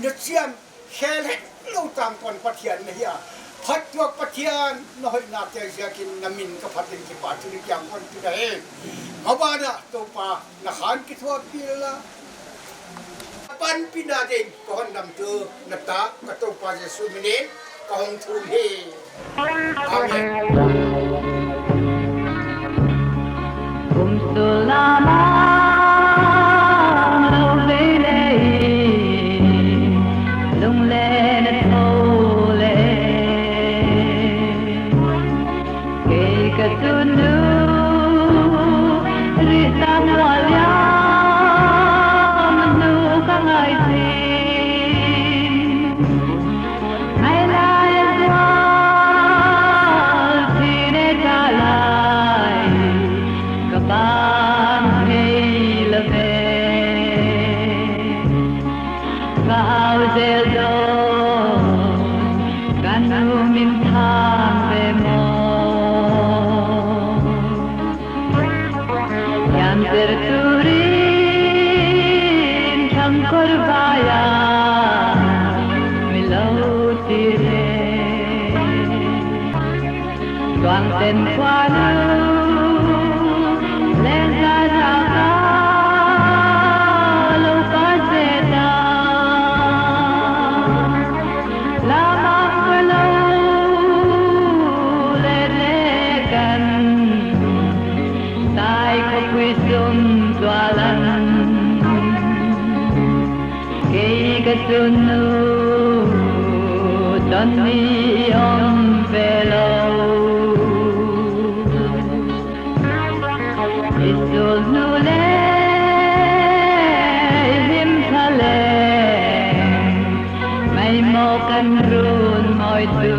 na ciam khel het lo tangtawn Pathian na hi a, phattuak Pathian, na hoihnate ziakin na min ka phat in kipa thu na kiang kong pia hi. Mabanah Topa na khan kithuahpih inla, panpihna ding ka hondamtu na ta ka Topa Jesu min in ka hong thum hi. Amen. Kum sul lamang lo vei le, lung le na tho le. Kei ka tunu rihsak mual liam nu ka ngai sin. Ngai lai zual si ne ta lai ka ban thei lo ve. Ka au zel dawn ka nu min thang ve maw? Yan ter turin thang kor vai-a mi lo ti le. Tuang ten khua nu leng za za ka lo pa se ta. Lamang ka lo le le kan tai khua pui sum tua lan. Kei ka tunu ton ni om ve lo. I sulnu le i him pha le, maimawh kan run mawi tu.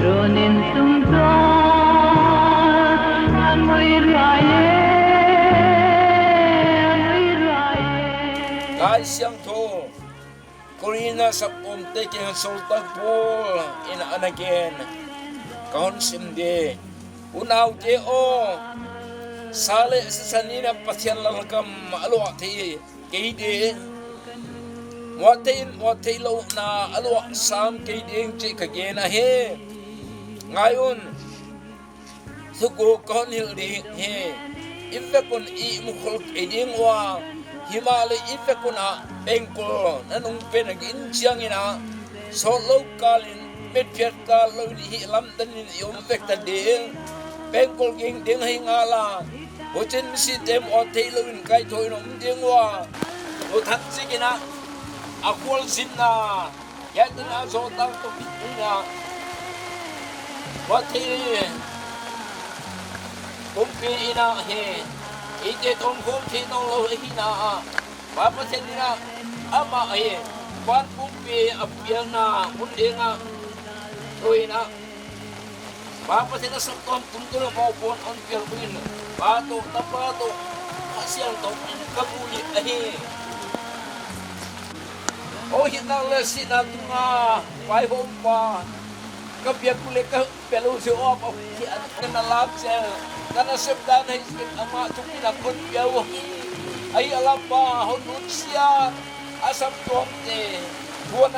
Run inn sung tua a mui ruai e, a mui ruai e. Lai Siangtho Korinth saptuamte kiang sawltak Paul in a na gen ka hon sim ding. Unaute aw, sa le sisan in a Pathian lalgam a luah thei kei ding, muat theih in muat theih lohna a luah sam kei ding cih ka gen ahi. Ngai un, thuguk ka hon hilh ding hi. I vekun ihmu khol kei ding uh a, himahleh i vekun ah pengkul na nung pen a gin ciangin ah, sawt lo kalin, mitphiat kal loin i hih lamdanin i om vek ta ding. Pengkul ging ding hi ngal a, hucin misite muat theih loin kaithawi in om ding uh a, Pu Thang Zik in ah a khualzinna, hiah tana zawhtak tawh kituina, muat theih pumpi in ah hi. Eite tawh om khawm thei nawn lo ahihna ah, Pa Pathian in ah amah hi. Van pumpi a pialna hun ding ah, tu-in ah Pa Pathian a saptuam tung tawh mawhpuan hon piak uh in, Pa tawh, Tapa tawh, Kha Siangtho in ka bul hi ahi. Aw, hinna le sihna tunga vaihawmpa, Ka biak uh le ka bel uh si aw, Pasian na lak zel. Ka nasep dan hei sin amah thupi na kon pia uh hi. Ahi a lampa hon ut sia a sam tuamte, puan a,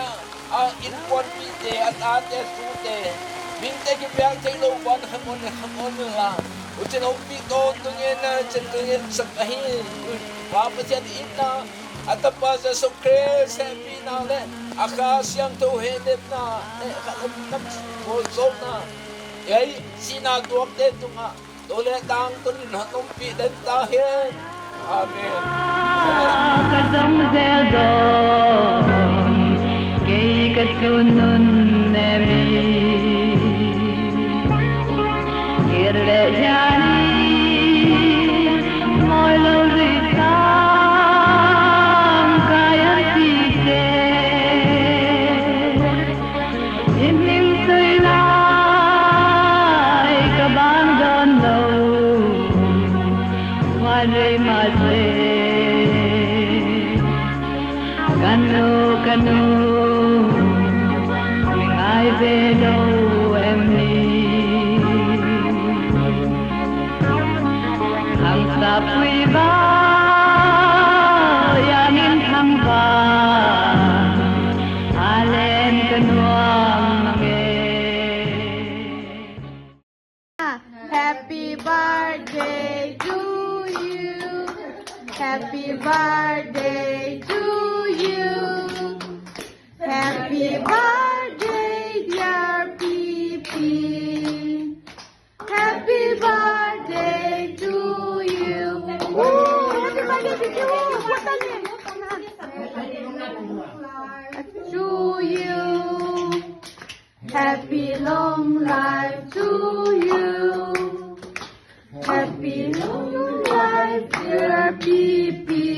a innkuanpihte, a tate, a tute, mihingte kipiak thei lo ban khamon le khamon la. Ucin ompih tawntung in, ucin tungin sak ahi. Pa Pasian itna, a Tapa Jesu Khrist hehpihna le a Kha Siangtho hehlepna le kha lamlam vualzawlna ei sihna tuakte tungah tu le tangtun in hong ompih den ta hen. Amen. Ka zong zel zong kei ka sun nun nem i. Kir le jani moi lo ri sang kai an ti te. In ning sui lai ka bang don lo. Wan rei ma se. Ka nu, ka nu, mi ngai ve lo em ni. Hang sa pui ba, yang in hang ba, a len ka nuam mang e. Happy birthday to you. Happy birthday to you. Happy birthday, dear Pipi. Happy birthday to you. Woo! Happy birthday to you. To you. Happy long life to you. Happy long life, dear Pipi.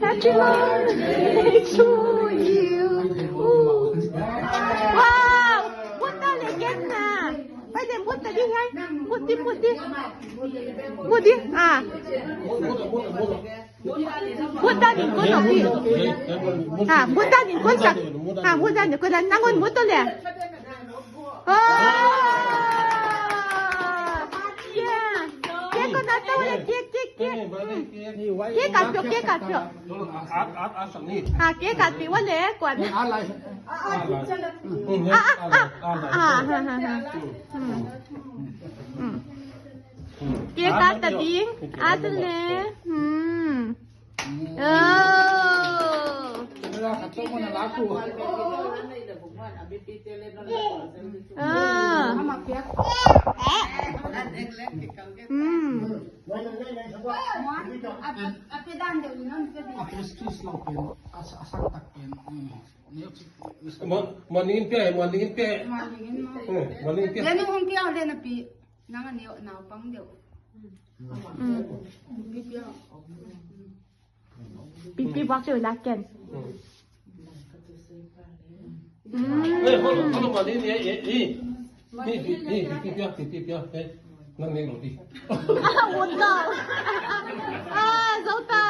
Happy long life to you. Wow! Buta legend na. Pwede buta di hai. Buti, buti. Buti. Ah. Buta ni kono pi. Ha, buta ni kono sa. Ha, buta ni kono nangon buta le. Oh. Yeah. Kek kono tahu le, kek, kek, kek. Kek kapyo, kek kapyo. Ha, kek kapyo wale kuan. Ah, ah, ah, ah, ha, ha, ha. Hmm. Hmm. Kek kata ding, atu le. Hmm. Oh. Ah. Hmm. Mo-, morning in pia, morning in pia. Eh, morning in pia. Lenu hong pia, lenu pi. Nang a neu naupang deuh. Mm. Pipi buak deuh la ken. Mm. Eh, hold on, hold on, hold on, eh, eh, eh. Ni, ni, ni, pipi piak, pipi piak, eh. Nang ni lo di. Ah, wot lo. Ah, zo ta.